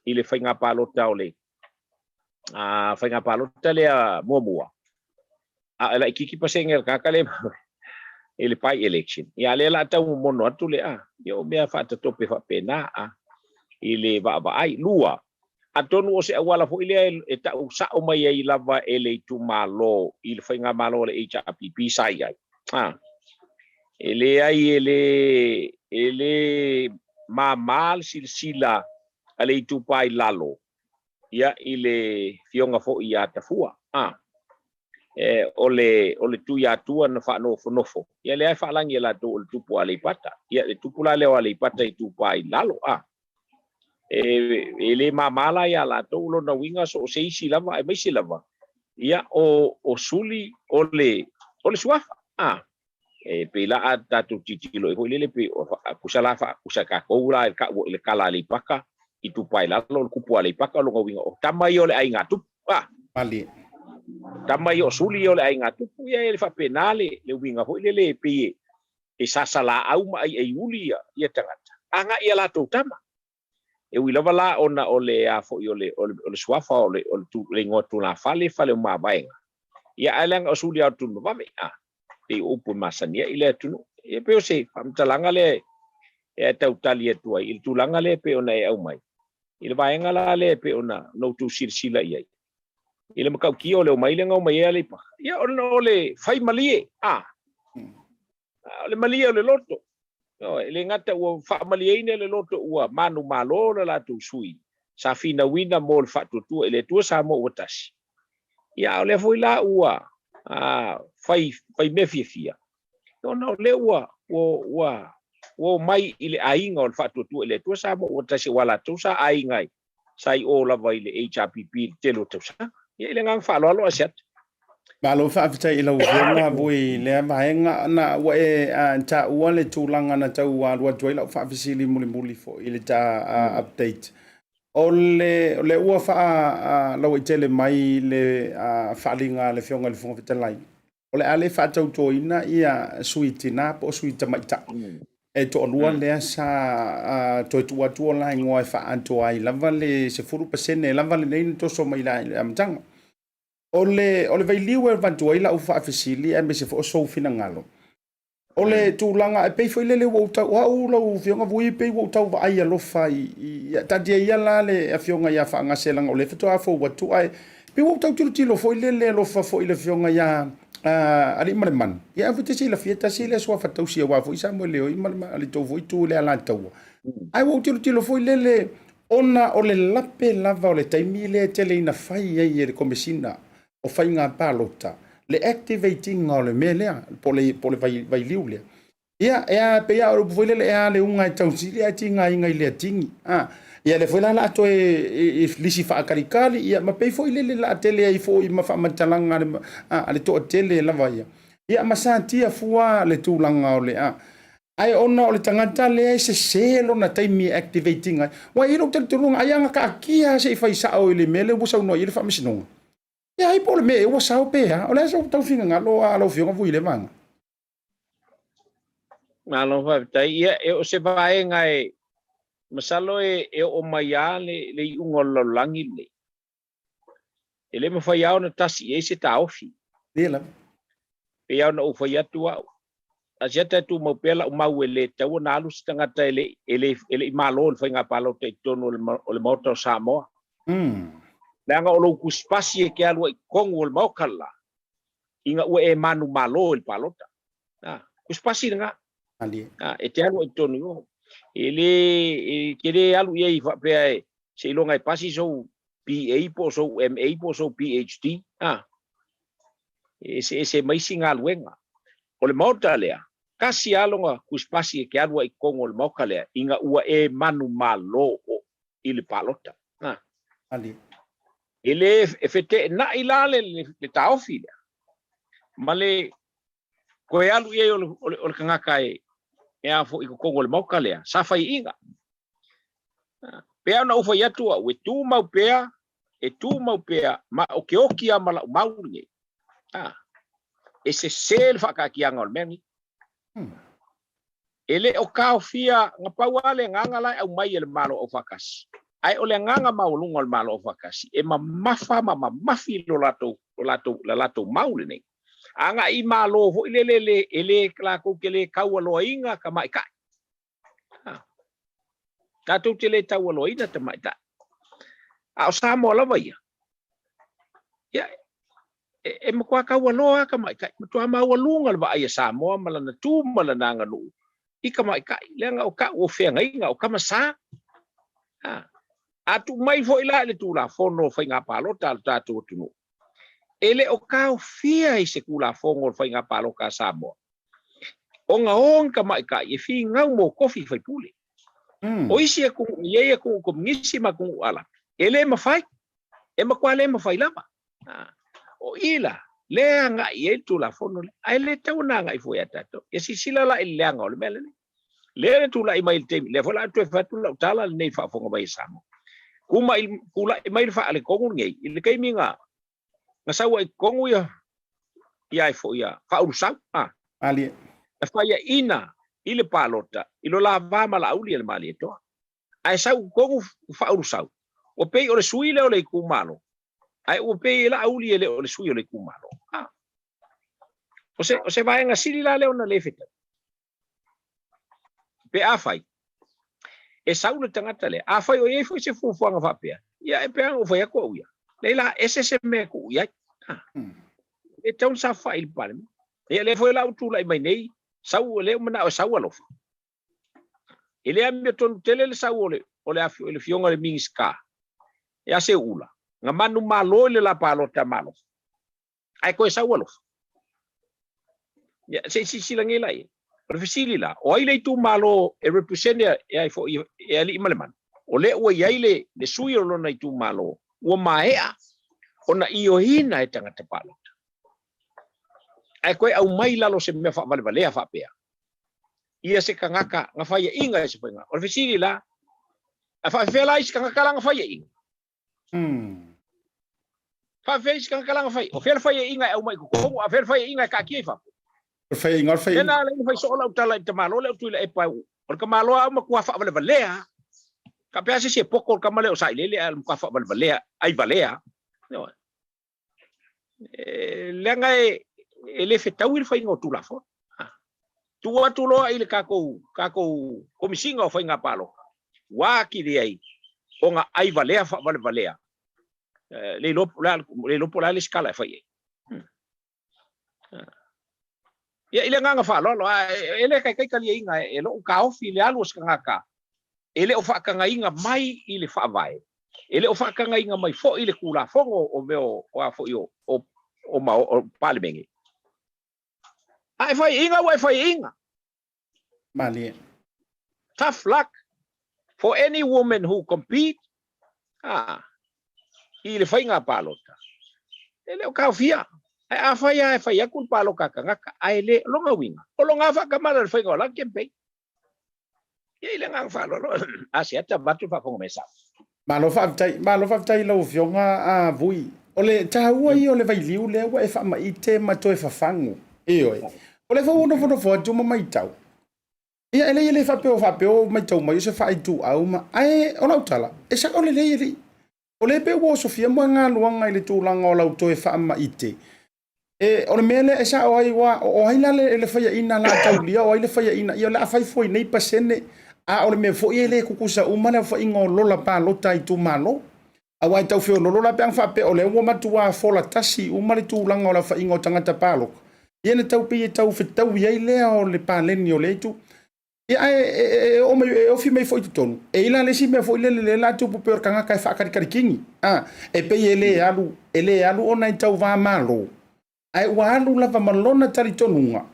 i le faiga palota o le a, faiga palota lea muamua. A e laitiiti pasene o le tagata lea i le by election. Ia lea la tau momono atu le a, ia o mea faatatope faapena a, i le vaavaai. Lua, atonu o se auala foi lea e tau sao mai ai lava e le itumalo i le faigamalo a le HRPP sa i ai. A, e leai e le e le māmā le silasila a le Itupa i Lalo ia i le fioga foi ia Tafua. A, e, o le o le Tuiatua na faanofonofo, ia lea e faalagi e latou o le tupu o Aleipata. Ia le tupu la lea o Aleipata Itupa i Lalo. A, e, e le māmā la iā latou lona uiga so o se isi lava aemaise lava ia o, o suli o le, o le suafa. A, e pei la a tatou tilotilo i foi lele pei o tusa la tusa tatou la i le kala Aleipata Itupa i Lalo, o le kupu Aleipata o lona uiga o tama ia o le aiga tupu. A, Malie. Tama ia o suli ia o le aiga tupu, ia e faapena le, le uiga foi lele e pei e, e sasalaau ma aiaiuli ia, ia tagata, agai ia latou tama. E ui lava la ona o le a foi o le, o le, o le suafa o le, o le, tu, le igoa tulafale fale o mavaega. Ia ae leaga o suli a o Tulimavave, a, pei o upu e masani ai i le atunuu. Ia pei o se faamatalaga lea e tau tali atu ai i le tulaga lea e pei ona e aumai. I le vaega la lea e pei ona outou silasila i ai. I le matautia o le omai lea na omai ai Aleipata. Ia ona o le fai malie, a, o le malie o le loto. E le gata ua faamalieina le loto ua manumalo le latou sui sa finauina mo le faatuatua i le Atua Samoa ua tasi. Ia a o lea foi la ua a, fai, fai mea fiafia, ona o lea ua, ua, ua, ua omai i le aiga o le faatuatua i le Atua Samoa ua tasi, aua latou sa aiga ai, sa i o lava i le HRPP i le tele o tausaga. Ia i le agaga faaaloalo Asiata. Malo faafetai i lau Afioga Vui i lea vaega. Na ua e taua le tulaga na tau alu atu ai lau faafesili mulimuli foi i le ta update. O le, o lea ua faalauaitele mai le faaaliga a le Afioga i le Fofoga Fetalai, o le a le faatautoina ia sui tina po o sui tamaitai e toalua lea sa toe tuu atu o la igoa e faaatoa ai lava le 10% lava lenei na toso mai i le amataga. O le, o le vailiu e avatu ai lau faafesili aemaise foi o sou finagalo, o le tulaga e pei foi lele ua ou tau, o au lau Afioga Vui pei ua ou tau vaai alofa i, i taatia ia la le Afioga ia Faagase leaga o lea faatoa fou atu, ae pei ua ou tau tilotilo foi lele alofa foi i le Afioga ia Aliimalemanu. Ia ae foi te silafia tasi le suafa tausi aua foi Samoeleoi ma le tou foi itu i le Alataua. Ae ua ou tilotilo foi lele ona o le lape lava o le taimi lea e tele ina fai ai e le Komesina o Faiga Palota le activate ina o le mea lea po o le vailiu lea. Ia, e a, pei lava o le upu foi lele, e a le uga e tausili ae tigaina i le atigi. A, ia lea foi la o le a toe lisi faatalikali, ia ma pei foi lele o le a tele ai foi ma faamatalaga a le, a le toatele lava ia. Ia ma satia fua le tulaga o le, a. Ae ona o le tagata lea e sese lona taimi e activate ina ai. Ua i ai lou talitonuga ai a na taatia lava se i fai sao i le mea lea ua saunoa i ai le Faamasinoga. Ia ai po o le mea ea ua sao pe a. O le a sou tau finagalo a lau Afioga Vui i lea vaega? Malo faafetai. Ia, e o se vaega e masalo e e oo mai lava le le iuga o le lalolagi lenei. E le mafai lava ona tasi i ai se taofi. Ia lava. Pei lava ona ou fai atu au, asiata e tumau pea lau mau e le tatau ona alu se tagata e le e le e le i malo i le faiga palota i totonu o le o le Maota o Samoa. Leaga o lou tusipasi e te alu ai i totonu o le Maota le la, ina ua e manumalo i le palota. A, tusipasi lena. A, e te alu ai i totonu i o. E le, e te le alu i ai faapea e seiloga e pasi sou BA po o sou MA po o sou PhD. A, e eseese ma isi galuega. O le Maota lea, tasi lava lona tusipasi e te alu ai i totonu o le Maota lea, ina ua e manumalo i le palota. A. E le e feteenai la le, le, le taofi lea ma le toe alu i ai o le, o le, o le tagata e, e a foi i totonu o le maota lea, sa faiiga. Pea ona ou fai atu au, e tumau pea, e tumau pea, ma o ke oki lava ma lau mau lenei. A, e sese le faakaatiaga o le mea lenei. E le o taofia, na pau lava le agaga la e aumai e le Malo Aufaatasi, ae o le agaga maualuga o le Malo Aufaatasi, e mamafa ma mamafi lo latou, lo latou, la latou mau lenei. Agai i Malo foi lele le, e le, latou te le taualoaina tamaitai. Ha. Tatou te le taualoaina tamaitai. A o Samoa lava ia, ia, e, e matua taualoa lava tamaitai, matua maualuga le vaai a Samoa ma lana tu ma lana aganuu i tamaitai, leaga o tau o feagaiga, o tama sa. Ha. A tuu mai foi la i le Tulafono o Faiga Palota a lo tatou atunuu, e le o taofia i se Tulafono o le Faiga Palota a Samoa ona o ni tamaitai e finau mo tofi faipule. O isi atunuu, e i ai atunuu komunisi ma atunuu Arapi, e le mafai, e matua le mafai lava. O i la, lea e agai i ai le Tulafono lea, ae le tatau ona agai fua ia tatou. Ia silasila la i le leaga o le mea lenei. Lea na tulai mai i le taimi, lea foi la toe fai atu lau tala lenei i le faafofoga mai a Samoa. Kumai, tulai mai le faaletonu lenei i le taimi na na sau ai i totonu ia ia ai foi ia Faaulusau, a. Malie. Na faiaina i le palota i lo la va ma Laauli e le Malietoa. Ae sau i totonu Faaulusau, ua pei o le sui lea o le itumalo, ae ua pei e Laauli e le o le sui o le itumalo. A. O se, o se vaega sili la lea ona le fetau. Pe afai e sau le tagata lea, afai o i ai foi se fuafuaga faapea, ia e pei lava ona ou fai atu au ia, leai la, ese se mea e tuu i ai. E tatau ona saofai i le Palemene. Ia lea foi la ua tulai mai nei, sau, lea ua manao e sau alofa. E le amiotonu tele le sau o le, o le, o le afioga i le Minisita ia Seuula, na manumalo i le la palota ma alofa. Ae toe sau alofa. Ia, se i silasila nei la i ai. O le fesili la, o ai le itumalo e represent e ai foi e Aliimalemanu? O lea ua i ai le, le sui o lona itumalo, ua maea ona ioeina e tagata palota. Ae toe aumai i lalo o se mea faavalevalea faapea, ia se tagata na faiaina e se faiga. O le fesili la, a faafefea la isi tagata la na faiaina? Faafefea isi tagata la na fai? O fea le faiaina e aumai i totonu, a o fea le faiaina e taatia i fafo? O le faiaina o le faiaina. Lea na ala ai ona fai soo lau tala i le tamaloa lea o Tuilaepa, o le tamaloa lava ua matua faavalevalea. Faapea lava se isi e poto le tama lea o Sailele ae o le matua faavalevalea, ai valea. Ioe. Leaga e le fetaui le faiga o Tulafono. Tuu atu loa i le tatou, tatou Komisiga o Faiga Palota, ua atili ai ona ai valea faavalevalea, le iloa po o le a le isi tala e fai ai. Ia, i le agaga faaaloalo, e le taitai taliaina e lou taofi le alu o se tagata e le o faatagaina mai i le Faavae, e le o faatagaina mai foi i le Tulafono o mea o a foi o o Palemene. A e faiaina, ua e faiaina. Malie. Tough luck for any woman who compete ah, i le faiga palota. E le o taofia. Ae afai lava e fai atu le palota a tagata, ae le, o lona uiga, o lona faatamala i le faiga o lana campaign. Ia, i le agaga faaaloalo, Asiata, avatu le faafofoga mai a Samoa. Malo faafetai, malo faafetai i lau Afioga a Vui. O le taua ia o le vailiu lea ua e faamaite ma toe fafagu. Ioe. O lea foi ua nofonofo atu ma matau. Ia e leai e le faapea o faapea o matau mai o se faaituau ma ae o lau tala, e sao lelei alii. O lea pei ua osofia moegaluaga i le tulaga o lau toe faamaite. E, o le mea lea e sao ai, ua, o ai la le, le faiaina la taulia, o ai le faiaina, ia o le a fai foi nei pasene, a o le mea foi e le kukusa uma le aofaiga o lola palota a itumalo. Aua e tau feololo la pe ana faapea o lea ua matua fola tasi uma le tulaga o le aofaiga o tagata palota, ia na tau pei e tau fetaui ai lea o le paleni o lea itu. Ia, ae e, e, oo mai, e ofi mai foi i totonu. E i ai la le isi mea foi lele lea la tupu pei o le tagata e faakalikali A, e pei e le alu, e le alu ona e tauva malo, ae ua alu lava ma lona talitonuga,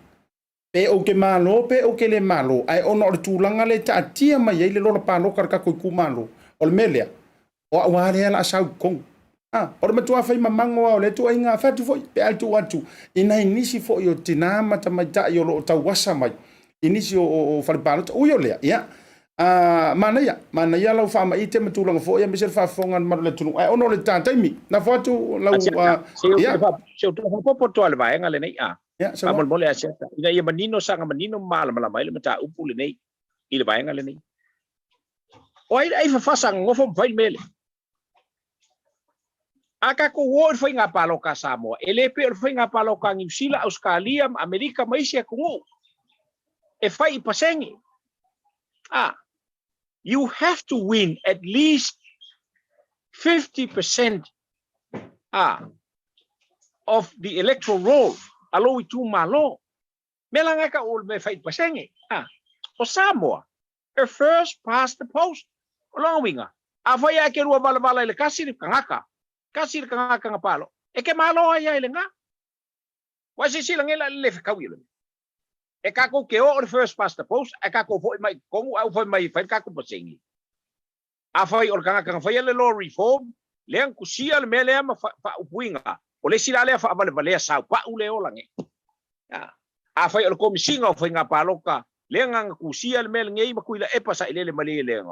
pe ou te malo pe ou te le malo, ae ona o le tulaga lea e taatia mai ai le lola paloka a le tatou itumalo, o le mea lea, O au lava lea o le a sau i totonu. A, o le matua fai mamago lava o lea ituaiga, fai atu foi pe a tuu atu i nai nisi foi o tina ma tamaitai o lo o tauasa mai i nisi o fale palota. Ui o lea, ia, a, manaia, manaia lau faamaite ma tulaga foi aemaise le faafofoga a le mamalu o le atunuu. Ae ona o le ta taimi, lafo atu lau, a, ia. Se ou te faaopoopo atu lava i le vaega lenei, a. Ia, saunoa. Faamolemole Asiata, ina ia manino, saga manino ma malamalama ai le mataupu lenei i le vaega lenei. O ai le ai fafasa gogofo ma fai le mea lea? A tatou o i le faiga palota a Samoa, e le pei o le faiga palota a Niu Sila, Ausetalia ma Amerika ma isi atunuu e fai i pasene. A, you have to win at least 50% a, of the electoral roll a lou itumalo. Mea la na e tau o le mea e fai i le pasene. A, o Samoa, e first past the post. O lona uiga, afai lava e te lua valavala i le kasi le tagata, kasi le tagata na palo, e te malo ai lava i lena. Ua e silasila nei la i le le fetaui o le mea. E tatou te oo i le first past the post ae tatou foi mai i totonu ae ua fai mai e fai le tatou pasene. Afai o le tagata na faia le law reform, lea na tusia le mea lea ma faaupuina, o le isi la lea faavalevalea saupau le ola nei. Afai o le Komesina o Faiga Palota lea na tusia le mea lenei ma Tuilaepa sailele malie lea,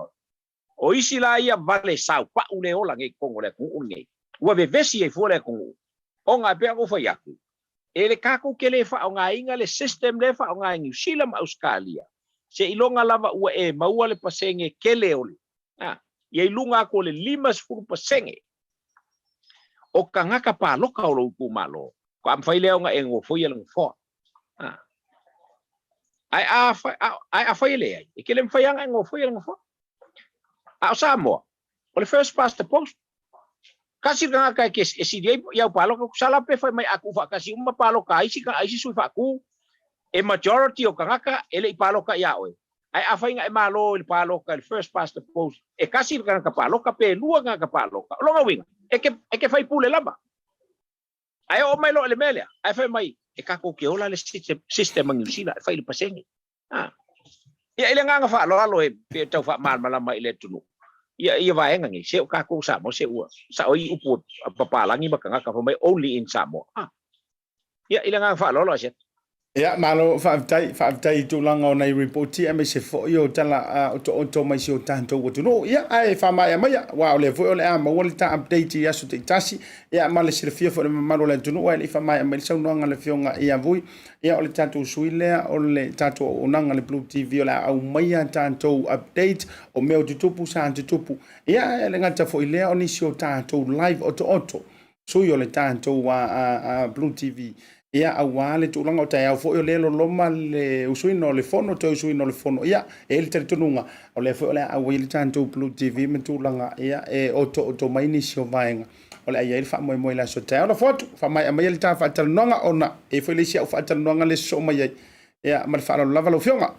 o isi la ia vale saupau le ola nei i totonu o le atunuu lenei, ua vevesi ai fua le atunuu, ona e pei ona ou fai atu, e le tatou te le faaaogaina le system lea e faaaoga e Niu Sila ma Ausetalia, seiloga lava ua e maua le pasene tele o le, a, ia i luga atu o le 50% o tagata palota o lou itumalo, faatoa mafai lea ona e nofoia le nofoa. A. Ae a, ae afai e leai, e te le mafai lava ona e nofoia le nofoa. A o Samoa, o le first past the post. Tasi le tagata e te e sili ai i au palota, tusa la pe fai mai a tuufaatasi uma palota a isi a isi sui faatu, e majority o tagata e le i palota ia oe. Ae afai na e malo i le palota i le first past the post, e tasi le tagata palota pe lua tagata palota, o lona uiga, e te e te faipule lava. Ae oo mai loa i le mea lea, ae fai mai, e tatou te ola le system a Niu Sila e fai i le pasene. A. Ia, i le agaga faaaloalo e pei e tau faamalamalama i le atunuu, ia, ia vaega nei, se o tatou Samoa, se ua sao ai upu a papalagi ma tagata fai mai only in Samoa. A. Ia, i le agaga faaaloalo Asiata. Ia, malo, faafetai, faafetai i tulaga o nai ripoti aemaise foi o tala otooto mai si o tatou atunuu. Ia, ae faamaea maia, aua o lea foi o le a maua le ta update i aso taitasi, ia, ma le silafia foi e le mamalu o le atunuu, ae le i faamaea mai le saunoaga a le Afioga ia Vui, ia, o le tatou sui lea o le tatou auaunaga le Blue TV o le a aumaia tatou update o mea o tutupu sa tutupu. Ia, ae le gata foi i lea o nisi o tatou live otooto sui o le tatou Blue TV, ia, aua le tulaga o taeao foi o lea e loloma le usuina o le fono, toe usuina o le fono. Ia, e i ai le talitonuga, o lea foi o le a auai le tatou Blue TV ma tulaga, ia, e otooto mai nisi o vaega o le a i ai le faamoemoe i le aso taeao. Lafo atu, faamaea maia le ta faatalanoaga ona e i ai foi le isi au faatalanoaga lea e sosoo mai ai. Ia, ma le faaaloalo lava lau Afioga.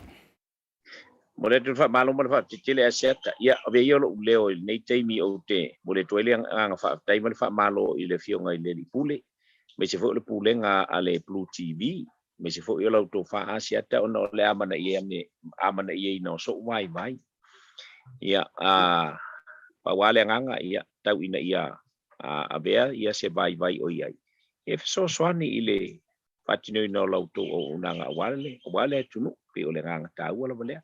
Momoli atu le faamalo ma le faafetai tele Asiata. Ia, avea ia lou leo i lenei taimi ou te momoli atu ai le agaga faafetai ma le faamalo i le Afioga i le Alii Pule, aemaise foi o le Pulega a le Blue TV, aemaise foi o la outou faa-Asiata ona o le amanaiaina o sou vaivai. Ia, a, pau lava le agaga, ia, tau ina ia avea ia se vaivai o i ai e fesoasoani i le faatinoina o la outou auaunaga aua le, aua le atunuu, pei o le agaga taua lava lea.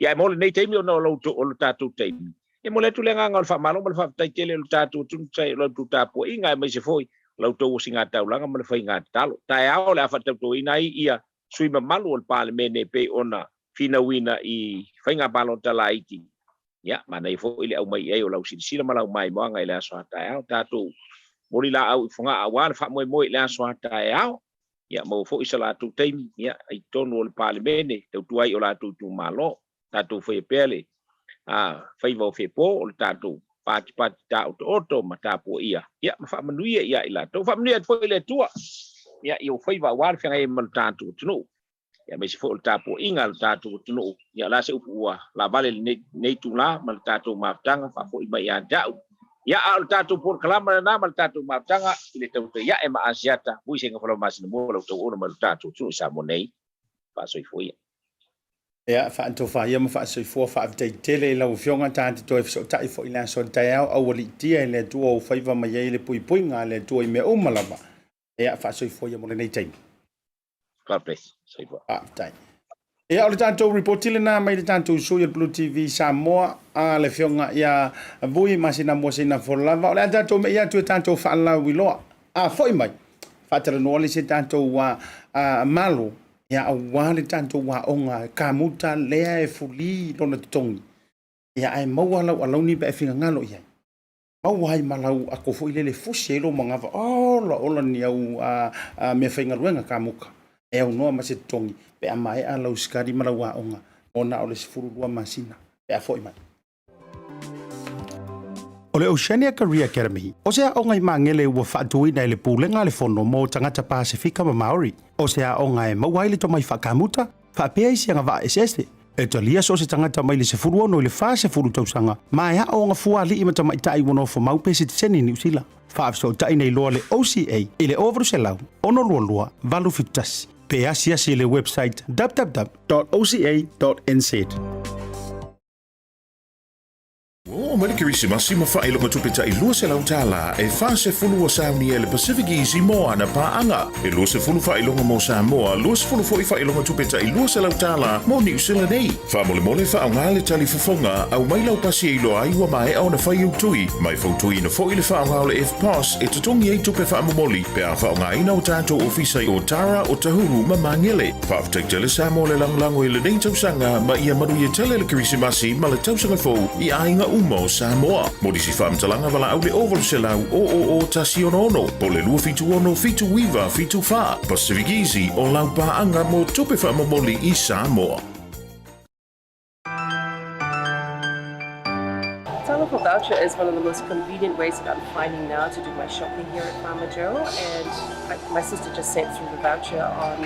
Ia, e mo lenei taimi ona o lo tatou taimi, e momoli atu le agaga o le faamalo ma le faafetai tele i lo tatou atunuu o la outou tapuaiga, aemaise foi o la outou osigatalaga ma le faiga tatalo. Taeao o le a faatautoina ai ia sui mamalu o le Palemene e pei ona finauina i faiga palota laiti. Ia, manaia foi le aumai i ai o lau silasila ma lau maimoaga i le aso a taeao. Tatou moli laau i Fogaa aua le faamoemoe i le aso a taeao. Ia, maua foi sa latou taimi, ia, i totonu o le Palemene, tautua ai i o latou itumalo. Tatou faia pea le faiva o fepo o le tatou patipati taotooto ma tapuaia, ia, ma faamanuia ia i latou. Faamanuia atu foi le Atua, ia, i ou faiva aua le feagai ai ma le tatou atunuu, ia, aemaise foi o le tapuaiga a le tatou atunuu. Ia, o le a se upu ua laavale lenei itulā ma le tatou mafutaga, faafoi mai ia te a'u. Ia, a o le tatou polokalama lena ma le tatou mafutaga i le tautai a'e ma Asiata Vui Sega Falamasina mo la outou ona ma le tatou atunuu i Samoa nei. Faasoifua ia. Ia, faatofa ia ma faasoifua, faafetai tele i lau Afioga. Ta te toe fesootai foi i le aso taeao, aualiitia e le Atua ou faiva ma iai le puipuiga a le Atua i mea uma lava. Ia, faasoifua ia mo lenei taimi. God bless. Soifua. Faafetai. Ia, o le tatou ripoti lena mai le tatou sui o le Blue TV Samoa, a le Afioga ia Vui Masina Mua Sina Folava. O le a tatou mei atu e tatou faalauiloa. A foi mai, faatalanoa le se tatou malo, ia aua le tatou aoga kamuta lea e fulī lona totogi. Ia, ae maua lau alauni pe e finagalo i ai. Maua ai ma lau ako foi lele fusi ai lo manava ola ola ni au mea faigaluega kamuka. E au noa ma se totogi pe a maea lau sikari ma lau aoga ona o le 12 masina pe a foi mai. O le Oceania Career Academy, o se aoga i Magele ua faatuina e le Pulega a le Fono mo Tagata Pasefika ma Maori. O se aoga e maua ai le tomai faakamuta, faapea isi agavaa eseese. E talia so o se tagata mai le 16 i le 40 tausaga, ma e aooga fua alii ma tamaitai ua nofomau pe sitiseni Niu Sila. Faafesootai nei loa le OCA i le 0800 622 871 pe asiasi i le website www.oca.nz. Ua oo mai le Kerisimasi ma faailoga tupe ta'i $200 e 40 ua saunia e le Pacific Easy mo ana paaga. E 20 faailoga mo Samoa, 20 foi faailoga tupe ta'i $200 mo Niu Sila nei. Faamolemole faaaoga le talifofoga, aumai lau pasi e iloa ai ua maea ona fai ou tui. Ma e fautuaina foi le faaaoga o le EFTPOS e totogi ai tupe faamomoli pe a faaaogaina o tatou ofisa i Otara, Otahuhu ma Magele. Faafetai tele Samoa le lagolago i lenei tausaga ma ia manuia tele le Kerisimasi ma le tausaga fou i aiga uma o Samoa. Mo nisi faamatalaga valaau le 0800 000 166 po o le 276 79 74. Pacific Easy o lau paaga mo tupe faamomoli i Samoa. Talofa voucher is one of the most convenient ways that I'm finding now to do my shopping here at Farmer Joe, and my sister just sent through the voucher on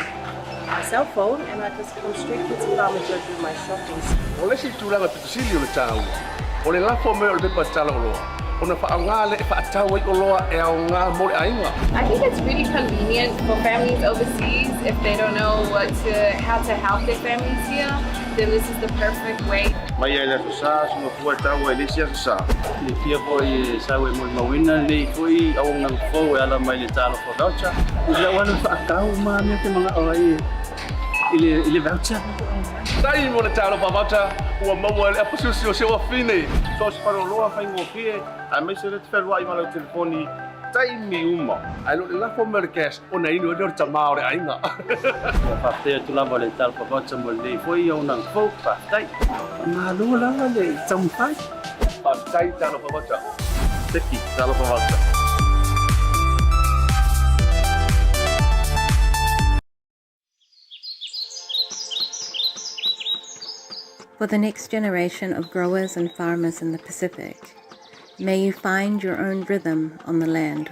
my cell phone, and I just come straight here to Farmer Joe to do my shopping. O le isi tulaga pitosili o le taua, o le lafo mai o le pepa tala oloa, ona faaaoga lea e faatau ai oloa e aoga mo le aiga. I think it's really convenient for families overseas if they don't know what to how to help their families here. Then this is the perfect way. Mai ai le aso Sa, suga fua e taua i le isi aso Sa. Silafia foi e sau e molimauina lenei foi auaunaga fou e ala mai le Talofa Voucher. I lau alu faatau ma mea te manao ai i le voucher. Tai mo le Talofa Voucher ua maua e le apasusi o si ou afine. So o se faleoloa faigofie, aemaise le te fealuai ma lau telefoni taimi uma. Ae le o le lafo mai o le cash ona inu ai lea o le tamā o le aiga. Ua faafetai atu lava le Talofa Voucher mo lenei foi auaunaga fou. Faafetai. Faamalo lava le taumafai. Faafetai Talofa Voucher. Seki Talofa Voucher. For the next generation of growers and farmers in the Pacific, may you find your own rhythm on the land.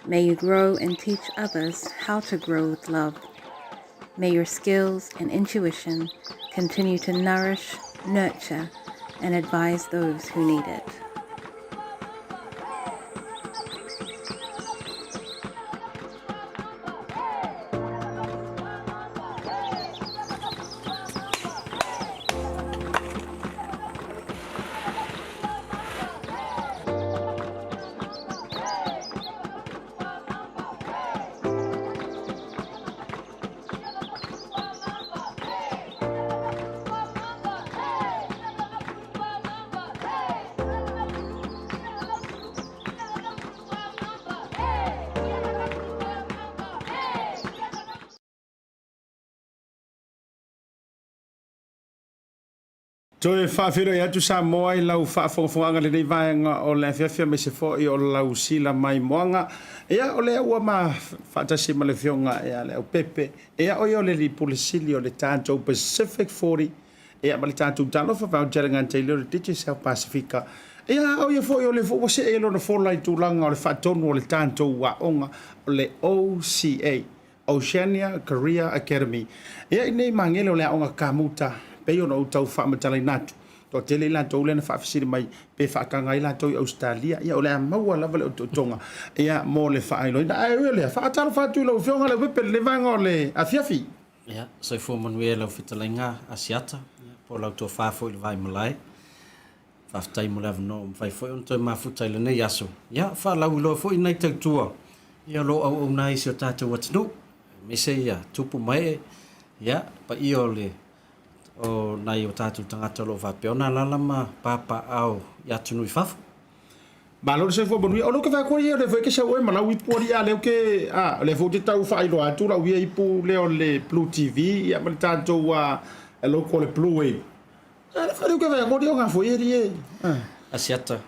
May you grow and teach others how to grow with love. May your skills and intuition continue to nourish, nurture, and advise those who need it. Toe faafeiloai atu Samoa i lau faafogafogaaga i lenei vaega o le afiafi aemaise foi o lau sila mai moaga. Ia, o lea ua ma faatasi ma le Afioga ia Leaupepe, ia o ia o le Alii Pule Sili o le tatou Pacific 40, ia ma le tatou Talofa Voucher le gata i lea o le Digicel Pasifika. Ia, o ia foi o lea foi ua see lona fola i tulaga o le faatonu o le tatou aoga o le OCA. Oceania Career Academy. Ia i nei magele o le aoga kamuta, pei ona ou tau faamatalaina atu, toatele i latou lea na faafesili mai pe faataga ai latou i Ausetalia. Ia o le a maua lava le otootoga ia mo le faailoaina. Ae ui o lea, faatalofa atu i lau Afioga Leaupepe i lenei vaega o le afiafi. Ia, soifua manuia i lau fetalaiga Asiata, ia, po o lau tofa foi i le Vaimalae. Faafetai mo le avanoa ua mafai foi ona toe mafuta i lenei aso. Ia, faalauiloa foi nai tautua ia o lo o auauna ai i si o tatou atunuu, aemaise ia tupu ma ee, ia, paia o le o nai o tatou tagata o lo o faapea ona alaala ma papaaao i atunuu i fafo. Malo le soifua manuia. O lea ou te vaai atu ai o lea foi e te sau oe ma lau ipu alii a lea ou te a o lea foi ou te tau faailoa atu lau ia ipu lea o le Blue TV ia ma le tatou logo o le Blue Wave. Asiata,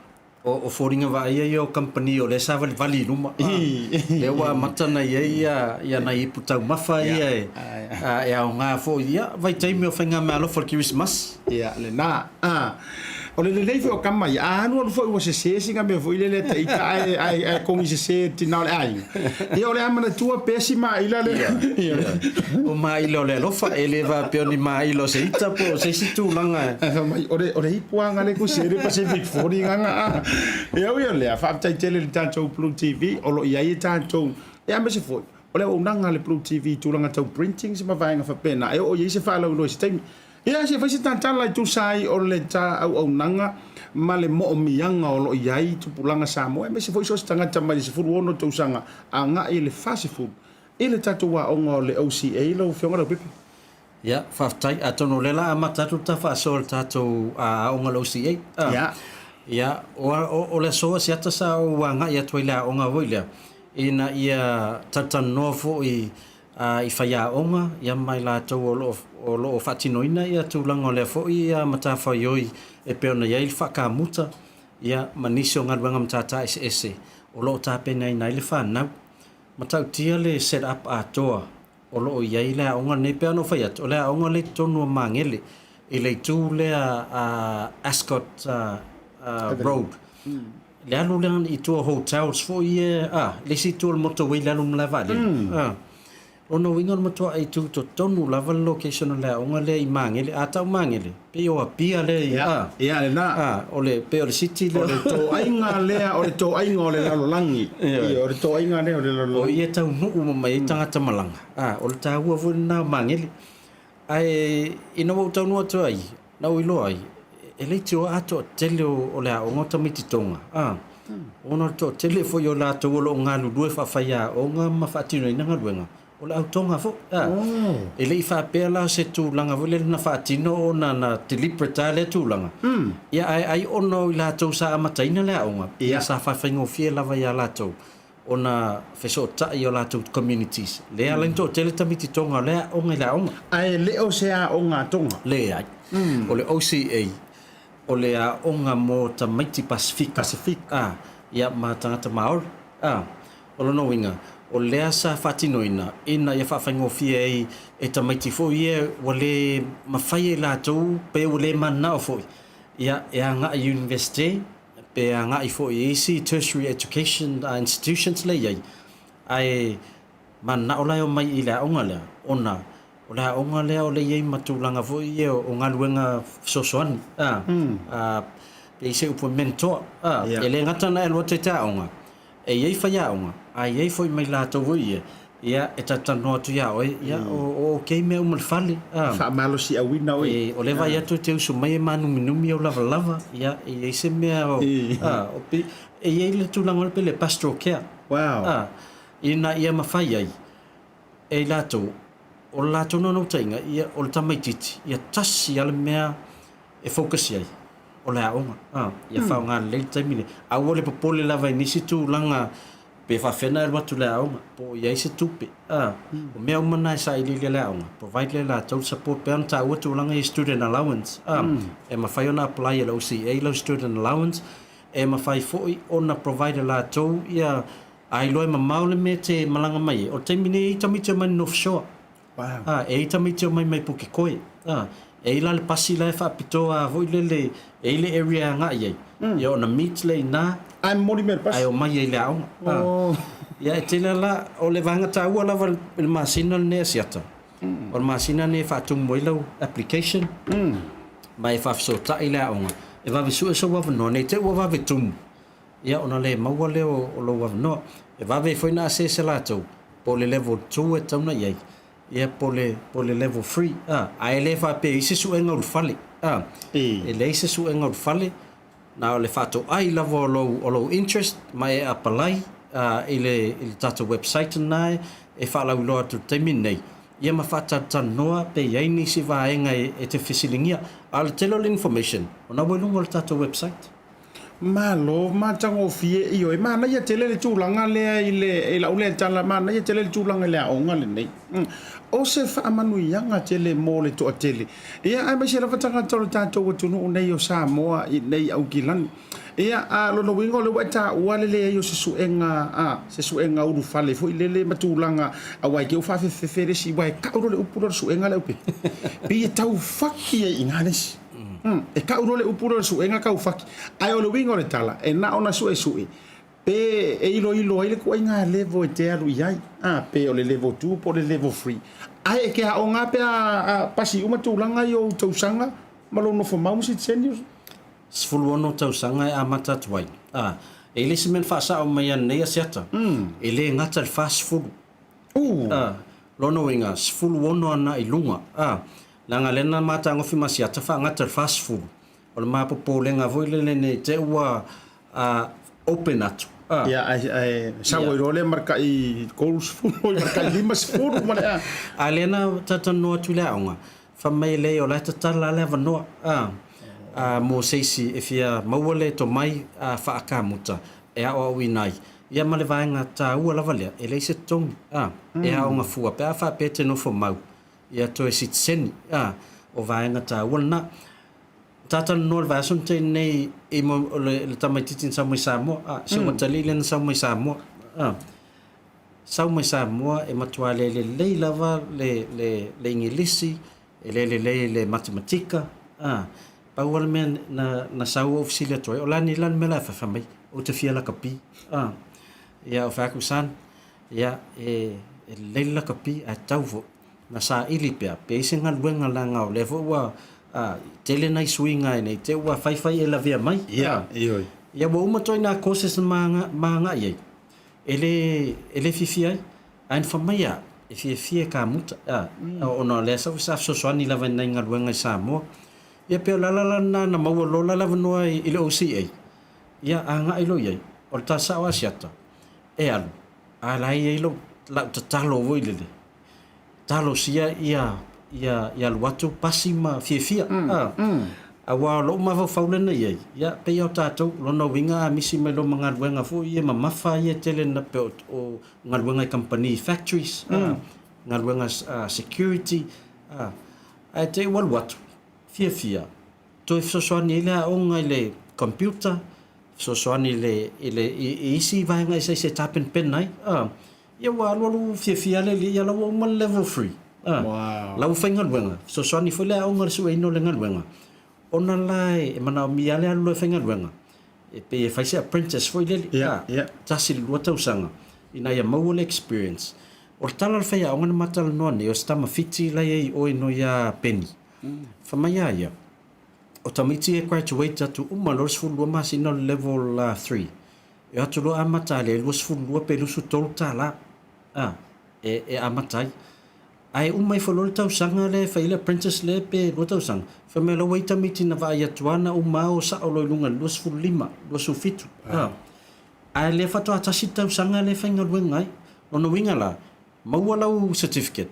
o foliga vaaia ia o kamupani o lea e savalivali i luma. Lea ua amata ona i ai ia nai ipu taumafa ia e aoga foi i ia vaitaimi o faigameaalofa o le Kerisimasi. Ia, lena. O le lelei foi o kama ia, a alualu foi ua sese sina mea foi lele ta ita ae ae ae kogi sese tina o le aiga. Ia o le a manatua pea si maila lea. Ia. O maila o le alofa, e le faapea o ni maila o se ita po o se isi tulaga. Ae fai mai, o le, o le ipu lava le ku se le Pacific 40 nganga a. Ia ui o lea, faafetai tele i le tatou Blue TV, o lo o i ai e tatou, ia aemaise foi, o le auaunaga a le Blue TV i tulaga tau printings ma vaega faapena, e oo i ai se faalauiloa i se taimi. Ia, se i fai se tatala e tusa ai o le ta auaunaga ma le moomiaga o lo o i ai tupulaga Samoa, aemaise foi so o se tagata mai le 16 tausaga agai i le 40 i le tatou aoga o le OCA, lau Afioga Leaupepe. Ia, faafetai. Atonu o lea la amata atu le ta faasoa i le tatou aoga o le OCA. Ia. Ia, o le aso Asiata sa ou agai atu ai i le aoga foi lea, ina ia talatalanoa foi i faiaoga ia ma i latou o lo o lo o faatinoina ia tulaga o lea foi matafaioi e pei ona i ai le faakamuta ia ma nisi o galuega matata eseese o lo o tapenaina ai le fanau. Matautia le set up atoa o lo o i ai le aoga lenei. Pei ona ou fai atu, o le aoga lea i totonu o Magele i le itu lea Ascot Road. Le alu lea i tua o hotels foi ia, a, le isi itu o le motorway le alu i le malae vaalele. A, lona uiga o le matuai tutotonu lava le location o le aoga lea i Magele. A tau Magele, pei o Apia lea i, a. Ia, lena. A, o le, pei o le city lea. O le toaiga lea, o le toaiga o le lalolagi. Ioe, o le toaiga lea o le lalolagi. O i e taunuu uma mai ai tagata malaga. A, o le taua foi lena o Magele. Ae ina ua ou taunuu atu ai, na ou iloa ai, e leitioa a toatele o le aoga o tamaiti Tonga, a, ona o le toatele foi o latou o lo o galulue faafaiaoga ma faatinoina galuega, o le au Tonga foi, a. E le i faapea la o se tulaga foi lele na faatino ona na deliberate lava lea tulaga, ia ae ai ona o i latou sa amataina le aoga, ia sa faafaigofie lava ia latou ona fesootai i o latou communities. Lea ala ai ona toatele tamaiti Tonga o lea aoga i le aoga. Ae le o se aoga a Tonga? Leai. O le OCA, o le aoga mo tamaiti Pasifika. Pasifika. A, ia ma tagata Maori. A, o lona uiga, o lea sa faatinoina ina ia faafaigofie ai e tamaiti foi ia ua le mafai e latou pe ua le mananao foi, ia, e agai i Universite, pe agai foi i isi tertiary education institutions lea e i ai, ae mananao la e omai i le aoga lea, ona o le aoga lea o lea e i ai ma tulaga foi ia o galuega fesoasoani, a, pe i ai se upu e mentor, a, e le gata ona e alu atu i te aoga, E i ai faiaoga, a i ai foi ma i latou foi ia, ia, e talatalanoa atu iā oe, ia, o ok mea uma i le fale, a. Faamalosiauina oe. E, o lea e vaai atu e te usu mai e mānuminumi ou lavalava, ia, e i ai se mea o, a, o pe, e i ai le tulaga o le pele pastoral care. Wow. A, ina ia mafai ai e i latou, o le latou naunautaiga, ia, o le tamaitiiti, ia tasi lava le mea e focus i ai, o le aoga, a, ia faaaoga lelei le taimi lea. Aua le popole lava i nisi tulaga Pe faapefea ona e alu atu i le aoga, po o i ai se tupe, a. O mea uma na e sailiili e le aoga, provide lea e latou le support. Pei ona taua tulaga ia student allowance, a. E mafai ona apply e le OCA lau student allowance, e mafai foi ona provide e latou ia, a iloa e mamao le mea e te malaga mai ai. O le taimi nei e i ai tamaiti e omai i le North Shore, a, e i ai tamaiti e omai mai Pukekohe, a. E i ai la le pasi la e faapitoa lava foi lele, e i ai le area e agai ai, ia ona meet lea i ina, Ae momoli mai le pasi. Ae omai ai i le aoga. A. Ia e tele la, o le vaega taua lava i le masina lenei a Siata, o le masina lenei e faatumu ai lau application, ma e faafesootai le aoga, e vave sue sou avanoa, ne i te i ua vave tumu, ia ona le maua lea o lou avanoa. E vave ai foi ona assess e latou, po o le level 2 e tatau ona i ai, ia po o le, po o le level 3, a, ae le faapea e i ai se suega ulufale, a, e leai se suega ulufale, na o le faatoai lava o lou, o lou interest ma e apalai i le, i le tatou website lena e faalauiloa atu i le taimi lenei, ia ma faatalatalanoa pe i ai nisi vaega e te fesiligia. A o le tele o le information, o na ua i luga o le tatou website. Malo, matagofie, ioe, manaia tele le tulaga lea i le, i lau lea tala, manaia tele le tulaga i le aoga lenei. O se faamanuiaga tele mo le toatele, ia, aemaise lava tagata o le tatou atunuu nei o Samoa i nei Aukilani. Ia, a o lona uiga o lea ua e taua le leai o se suega, a, se suega ulufale foi lele ma tulaga, aua e te i ua faafefefe le isi, aua e tau loa le upu lea o le suega lea, pei e taufaki ai i ina le isi. E tau loa le upu lea o le suega taufaki. Ae o le uiga o le tala, e na ona suesue pe e iloilo ai le ituaiga level e te alu i ai, a, pe o le level 2 po o le level 3. Ae e te aoga lava pe a pasi uma tulaga i ou tausaga ma lou nofo mau ma sitiseni. 16 tausaga e amata atu ai. A, e i ai le isi mea na faasao mai ananei Asiata, e le gata i le 40. A, lona uiga, 16 ana i luga. A, Leaga lea na matagofi ma siata faagata i le 40. O le ma popolega foi lele nei te ua open atu. Ia, ae sau ai loa lea markai 30, markai 50 ma le a. A lea na talatalanoa atu i le aoga, fai mai leai o la e tatala lava le avanoa a mo se isi e fia maua le tomai faakamuta e aoaoina ai. Ia ma le vaega taua lava lea, e leai se totogi a, e aoga fua pe a faapea e te nofo mau. Ia toe sitiseni, a, o vaega taua lena. Talatalanoa i le vaiaso na tea nei i mo, o le, le tamaititi na sau mai Samoa, a, si ou atalii lea na sau mai Samoa, a, sau mai Samoa e matua le lelei lava le, le, le Igilisi, e le lelei le matematika, a, pau lava le mea na, na sau ou fesili atu ai, o le a nei la le mea o le a fai? Fai mai, ou te fia lakapi, a, ia, ou fai atu, son, Ia, e lelei le lakapi ae tatau foi na saili pea pe i ai se galuega leaga o lea foi ua tele nai suiga nei te ua faifai e lavea mai. Ia, ioe. Ia ua uma toi nā courses na ma agai ai. E le, e le fiafia ai. Ae na fai mai a, e fiafia e kamuta. A, ona o lea sa fesoasoani lava i nai galuega i Samoa. Ia pei o le ala la lena na maua loa la le avanoa i le OCA. Ia, agai loa i ai. O le tala sao Asiata, e alu, a la e i ai lou, lau tatalo foi lele, talosia ia, ia, ia alu atu pasi ma fiafia, a. Aua o lou mafaufau lea na i ai, ia, pei lava o tatou, lona uiga a misi mai loa ma galuega foi ia mamafa ia e tele na, pei o, o galuega i kamupani factories, a, galuega security, a, ae te i ua alu atu, fiafia, toe fesoasoani ai le aoga i le computer, fesoasoani i le, i le, i isi vaega eseese e tapenapena ai, a, ia ua alualu fiafia lava le alii, ia la ua uma le level three, a, Wow. la ua faigaluega, fesoasoani foi le aoga i le sueina o le galuega, ona la e manaomia lava le alu loa e faigaluega, e pei e fai se apprentice foi lele, Yeah, a, yeah. tasi i le lua tausaga, ina ia maua le experience. O le tala o le faiaoga na ma talanoa nei, o se tama Fiti la e i ai i o i no ia Penny. Fai mai a ia, O tamaiti e graduate atu uma loa le 12 masina o le level 3, e o atu loa amata ai le 22 pe 23 tala a, e, e amata ai. Ae uma ifo loa le tausaga lea e fai ai le apprentice lea pe lua tausaga, fai mai la ua i ai tamaiti na vaai atu lava na uma o sao loa i luga i le 25, 27, a. Ae lea faatoa tasi le tausaga lea e faigaluega ai. Lona uiga la, maua lau certificate,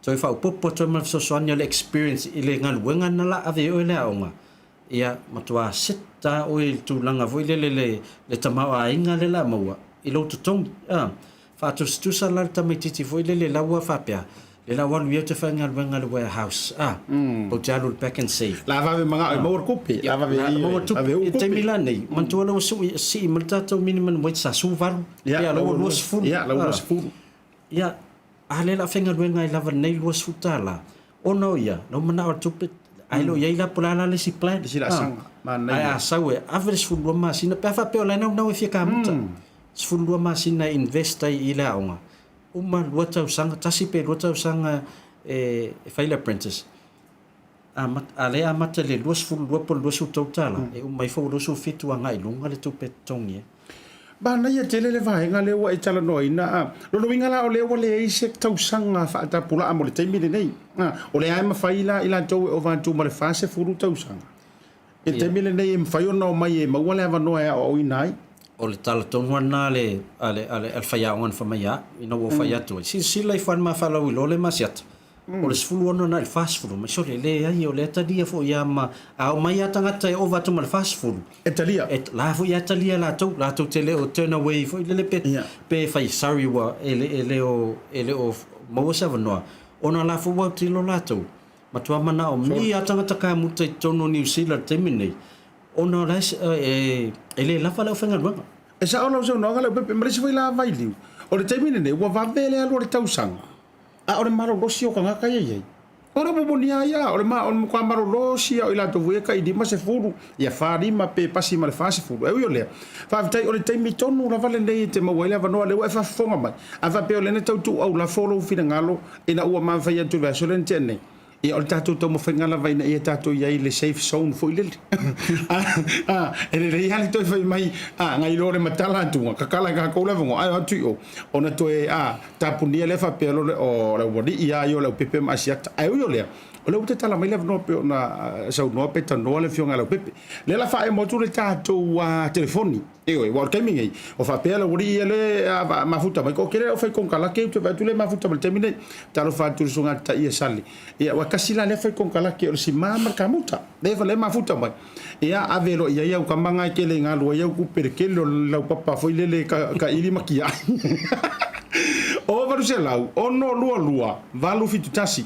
Toe faaopoopo atu ai ma le fesoasoani o le experience i le galuega na la ave ai oe i le aoga, ia matua set lava oe i le tulaga foi lele le, le tamaoaiga lea la maua. i lou totogi. A, faatusatusa la le tamaitiiti foi lele la ua faapea, le la ua alu i ai ou te faigaluega i le warehouse, a, ou te alu i le pack and save. La vave magao e maua le tupe, la vave i, maua le tupe. I le taimi la nei, manatua la ua sii mai le tatou minimum wage sa 18, pea la ua 20. Ia, la ua 20. Ia, a lea la a faigaluega ai lava nei $20, ona o ia, lau manao le tupe, ae le o i ai la po o le a la le isi plan. Le isi laasaga, manaia. Ae a sau e ave le 12 masina, pe a faapea o la e naunau e fia kamuta, 12 masina e invest ai i le aoga, uma lua tausaga, tasi pe lua tausaga e fai le apprentice, a lea e amata i le 22 po o le $23, e uma ifo ua 27 agai i luga le tupe e totogi ai. Manaia tele le vaega lea ua e talanoaina. A, lona uiga la o lea ua leai se tausaga faatapulaa mo le taimi lenei. A, o lea lava e mafai la i latou e ova atu ma le 40 tausaga i le taimi lenei e mafai ona omai e maua le avanoa e aoaoina ai. O le tala tonu lava lena a le, a le, a le faiaoga na fai mai ia au ina ua ou fai atu ai, silasila ifo lava i le ma faalauiloa lea ma Asiata, O le 16 na i le 40, mai sole, leai, o lea e talia foi lava ma, a omai lava tagata e ova atu ma le 40, E talia. E, la foi lava e talia e latou, latou te le o turn away foi lele pe, yeah. pe fai sorry ua e le, e le o, e le o maua se avanoa, ona la foi ua autilo latou, matua manaomia lava tagata kamuta i totonu o Niu Sila i le taimi lenei, ona o la e, e le lava le aufaigaluega. E sao lau saunoaga Leaupepe, ma le isi foi la vailiu, o le taimi lenei ua vave le alu o le tausaga. A o le malolosi o tagata ia i ai, o le momoni lava ia, o le matua malolosi lava o i latou foi ia tai 50, ia 45 pe pasi ma le 40. E ui o lea, faafetai o le taimi tonu lava lenei e te maua ai le avanoa, lea ua e faafofoga mai. A faapea o lea na tau tuuaulafo lou finagalo ina ua mafai atu i le vaiaso lea na tea nei, Ia o le tatou taumafaiga lava ina ia tatou i ai i le safe zone foi lele. A, e lelei lava le toe fai mai, a, nai lo le matala atuga, kakala e kākou le avanoa, ae o atu i o, ona toe, a, tapunia lea faapea loa le, o le aualii lava ia o le aupepe ma Asiata. Ae ui o lea, o lea ua tatala mai le avanoa pei ona saunoa pe tanoa le Afioga ia Leaupepe. O lea o le a faaemo atu le tatou telefoni. Ioe, aua o le taimi nei, ua faapea le aualii ia lea mafuta mai, toatele le aufai konekarate ou te vaai atu lea e mafuta mai i le taimi nei. Talofa atu i le susuga ia Taia Sale. Ia, aua e tasi la lea fai konekarate o le sima ma le kamuta. Lea lea e mafuta mai. Ia, ave loa i ai au tama na e tele ina alu ai au tupe i le tele o le laupapa foi lele kaili ma tiai. 800 622 871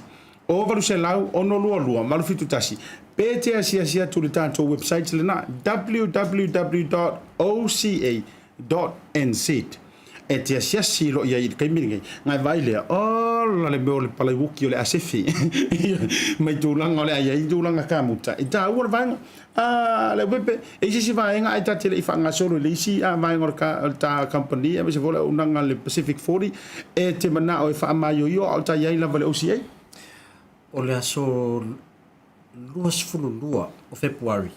O 800 622 871 Pe te asiasi atu i le tatou website lena www.oca.nz e te asiasi loa i ai i le taimi lenei. Ngai vaai lea, ola le mea o le palaiuki o le asefi mai tulaga o le a i ai tulaga kamuta. E taua le vaega a le aupepe. E i ai se isi vaega ae ta te le i faagasolo i le isi vaega o le ta kamupani aemaise foi o le auaunaga a le Pacific 40 e te manao e faamaioio a o ta i ai lava i le OCA. O le aso 22 o Fepuari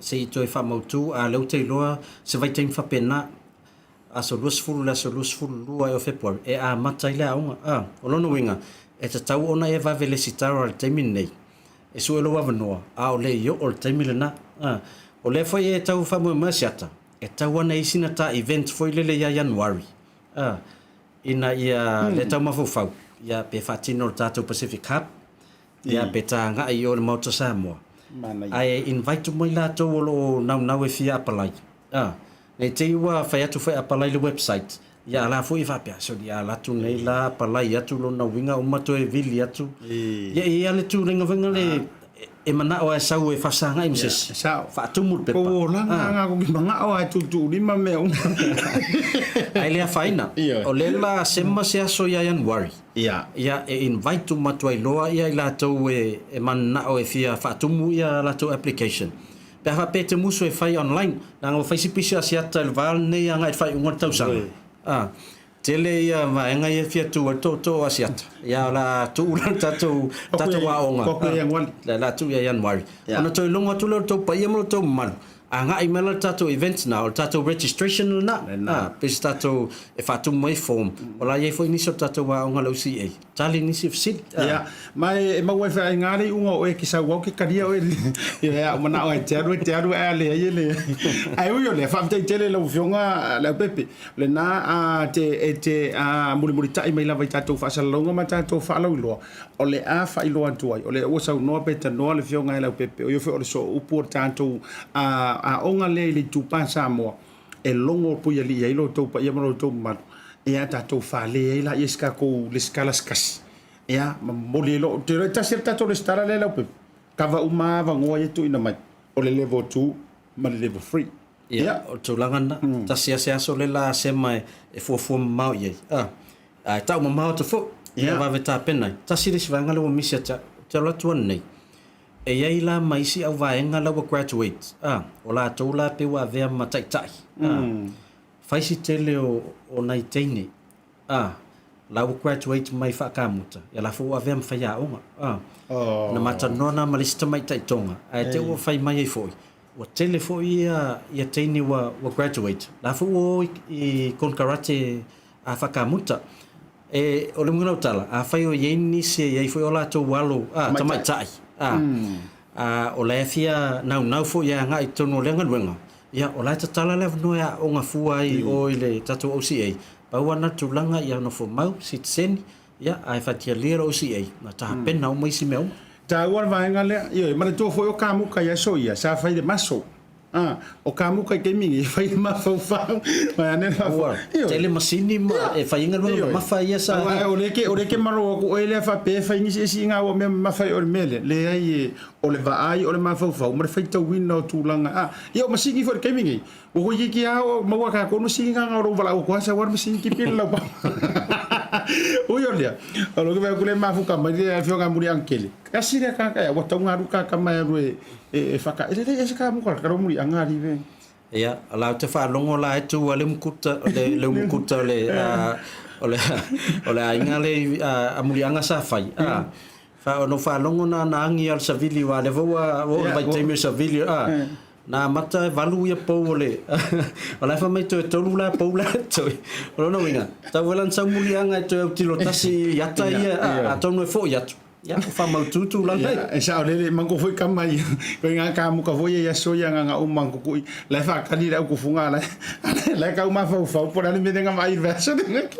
se i toe faamautu, a o lea ou te iloa se vaitaimi faapena, aso 20 i le aso 22 ea o Fepuari e amata ai le aoga. A, o lona uiga, e tatau ona e vave lesitala i le taimi lenei e sue lou avanoa, a o le i oo le taimi lena. A, o lea foi e tau faamoemoe Asiata, e tau ana i sina ta event foi lele ia Ianuari, a, ina ia le tau mafaufau, ia pe faatino le tatou Pacific Hub, ia pe ta agai i o i le Maota Samoa. Ae invite uma i latou o lo o naunau e fia apalai. A, nei te i ua fai atu foi apalai i le website, ia a la foi e faapea, soli a alu atu nei la apalai atu lona uiga uma toe vili atu. Ia e i ai lava le tulaga foi lea e manao lava e sau e faasagai ma se isi, faatumu le pepa. Kou olaga nga ko ki mangao a e tuutuulima mea uma. Ae le afaina, o lea la sema se aso ia Ianuari, ia e invite uma atu ai loa ia i latou e mananao e fia faatumu ia latou application. Pe a faapea e te musu e fai online, leaga ua fai si pisi o Asiata i le va lenei agai i le faaiuga o le tausaga. A, tele ia vaega ia e fia tu ai le tootoo o Asiata. Ia o le a tuu la le tatou, tatou aoga. Kua koe Ianuari. O le a tuu ia Ianuari. Ona toe logo atu lea o le tou paia ma lo outou mamalu, agai mai la le tatou event lena, o le tatou registration lena. A, pe se tatou e faatumu ai form. O la e i ai foi nisi o le tatou aoga a le OCA. Tali nisi fesili. Ia, ma e maua ai feaiga le iuga o oe ke sau au ke talia oe ia au manao e te alu e te alu ae a leai e leai. Ae ui o lea, faafetai tele i lau Afioga Leaupepe, lena a te e te a mulimulitai mai lava i tatou faasalalauga ma tatou faalauiloa, o le a faailoa atu ai, o lea ua saunoa pe tanoa le Afioga ia Leaupepe, o ia foi o le sooupu o le tatou aoga lea i le Itupa Samoa. e logo puialii ai lo outou paia ma lo outou mamalu, ia tatou fale ai laia i se tatou lesitala se tasi, ia ma momoli ai loa, ou te iloa e tasi lava le tatou lesitala lea Leaupepe, kava uma lava avanoa ia e tuuina mai, o le level 2 ma le level 3. Ia, o le tulaga lena, tasi lava se aso lea la a Sema e fuafua mamao i ai, a, ae tau mamao atu foi, ia vave tapena ai. Tasi le isi vaega lea ua misi ia te au, ou te alu atu ananei, e i ai la ma isi auvaega la ua graduate, a, o latou la pei ua avea ma taitai, a, fai si tele o nai teine, A, la ua graduate mai faakamuta, ia la foi ua avea ma faiaoga. A, na ma talanoa na ma le isi tamaitai Tonga, ae te ua fai mai ai foi, ua tele foi ia ia teine ua ua graduate, la foi ua o i konekarate a faakamuta. E, o le uiga o lau tala, afai o i ai nisi e i ai foi o latou alo, a, tamaitai, a, a, o la e fia naunau foi e agai i totonu o lea galuega, Ia, o la e tatala le avanoa e aooga fua ai i o i le tatou OCA, pau lava na tulaga ia nofo mau, sitiseni, ia, ae faitialia le OCA, na tapena uma isi mea uma. Taua le vaega lea, ioe, manatua foi o kamuka i aso ia, sa fai le maso. A, o kamuka i taimi nei, e fai le mafaufau, vaeane le mafaufau. Ioe. Tele masini ma e fai ai galuega mamafa ia sa. Aua o lea ke, o lea ke malo atu oe lea faapea e fai nisi isi ga ua mea mamafa i o le mea lea. Leai e, O le vaai, o le mafaufau ma le faitauina o tulaga a. Ia o masini foi i le taimi nei, ua toeitiiti lava o maua e tatou le masini na o lou valaau atu lava sau lava le masini tipi le laupapa. Ui o lea, o lou vaai atu lea e mafuta mai le afioga ia Muliagatele, tasi lea tagata ea ua tatau ona alu ta tama e alu e whaka, e lelei ese ka muka, ka Muliaga ali ve. Ia, o la ou te faalogo la e tu a le umukuta, le, le umukuta o le, o le, o le aiga le a Muliaga sa fai. A, Fa ona ou faalogo na na agi a le savili aua lea foi ua oo le vaitaimi o le savili a na amata e valu ia pou o le o la e fai mai toe tolu la pou la e totoe. O lona uiga, tau foi la ona sau muliaga e toe autilo tasi i ata ia a atonu e foi atu, ia ua faamautu tulaga ia. E saolele manatua foi tama ia, koe nga kamuka foi ia i aso ia nganga uma kukui, la e faatali le aukufuga la e tau mafaufau po o le a le mea lea na vaai i le vaiaso lea.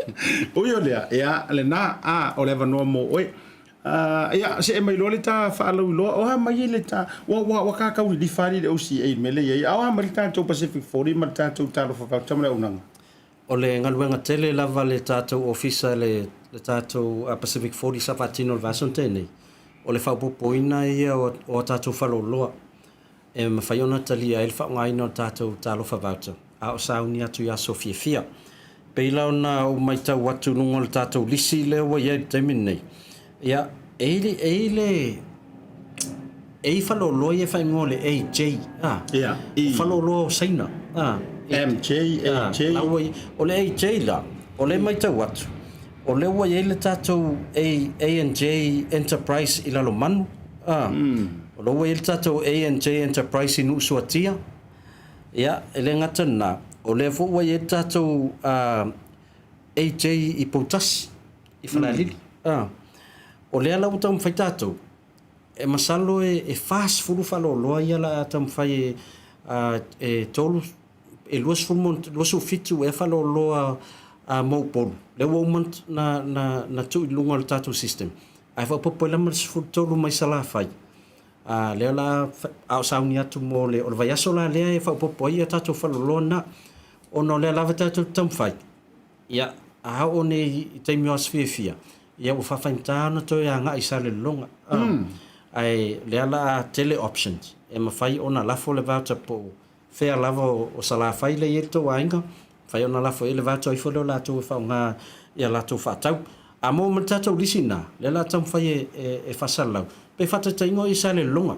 Ui o lea, ia lena, a o le avanoa mo oe. Ia, see mai loa le ta faalauiloa, o a mai ai le ta, ua, ua, ua ta tau lilifa alii le OCA i le mea lea e i ai, a o a mai le tatou Pacific 40 ma le tatou Talofa Voucher ma le auaunaga? O le galuega tele lava le tatou Ofisa le, le tatou Pacific 40 sa faatino i le vaiaso na tea nei, o le faaopoopoina ia o, o a tatou faleoloa. E mafai ona talia ai le faaaogaina o le tatou Talofa Voucher a o sauni atu i aso fiafia. Pei la ona ou matau atu i luga o le tatou lisi lea ua i ai i le taimi lenei, ia, e i e i le e i faleoloa ia e faaigoa o le AJ, a, Ia, o faleoloa o Saina, a. MJ, AJ. La ua i, o le AJ la, o lea e matau atu, o lea ua i ai le tatou A, A&J Enterprise i Lalomanu, A, o lo ua i ai le tatou A&J Enterprise i Nuusuatia. Ia, e le gata i lena, o lea foi ua i ai le tatou AJ i Poutasi, i Falealili. A, o lea la ua taumafai tatou, e masalo e 40 faleoloa ia o le a taumafai e, e 3, e 20 27 ea faleoloa mo Upolu, lea ua uma ona tuu i luga o le tatou system, ae faaopoopo ai la ma le 13 mai Salafai, a lea o le a, a o sauni atu mo le, o le vaiaso la lea e faaopoopo ai tatou faleoloa na, ona o lea lava tatou te taumafai, ia, a oo nei i taimi o aso fiafia, ia ua faafaigata ona toe agai i Salelologa, ae o lea la a tele options e mafai ona lafo le voucher po o Fea lava o Salafai lea e i ai le tou aiga, mafai ona lafo i ai le voucher ifo lea o latou e faaaoga i a latou faatau. A maua mai le tatou lisi lena, lea o le a taumafai e faasalalau. Pe faataitaiga o i Salelologa.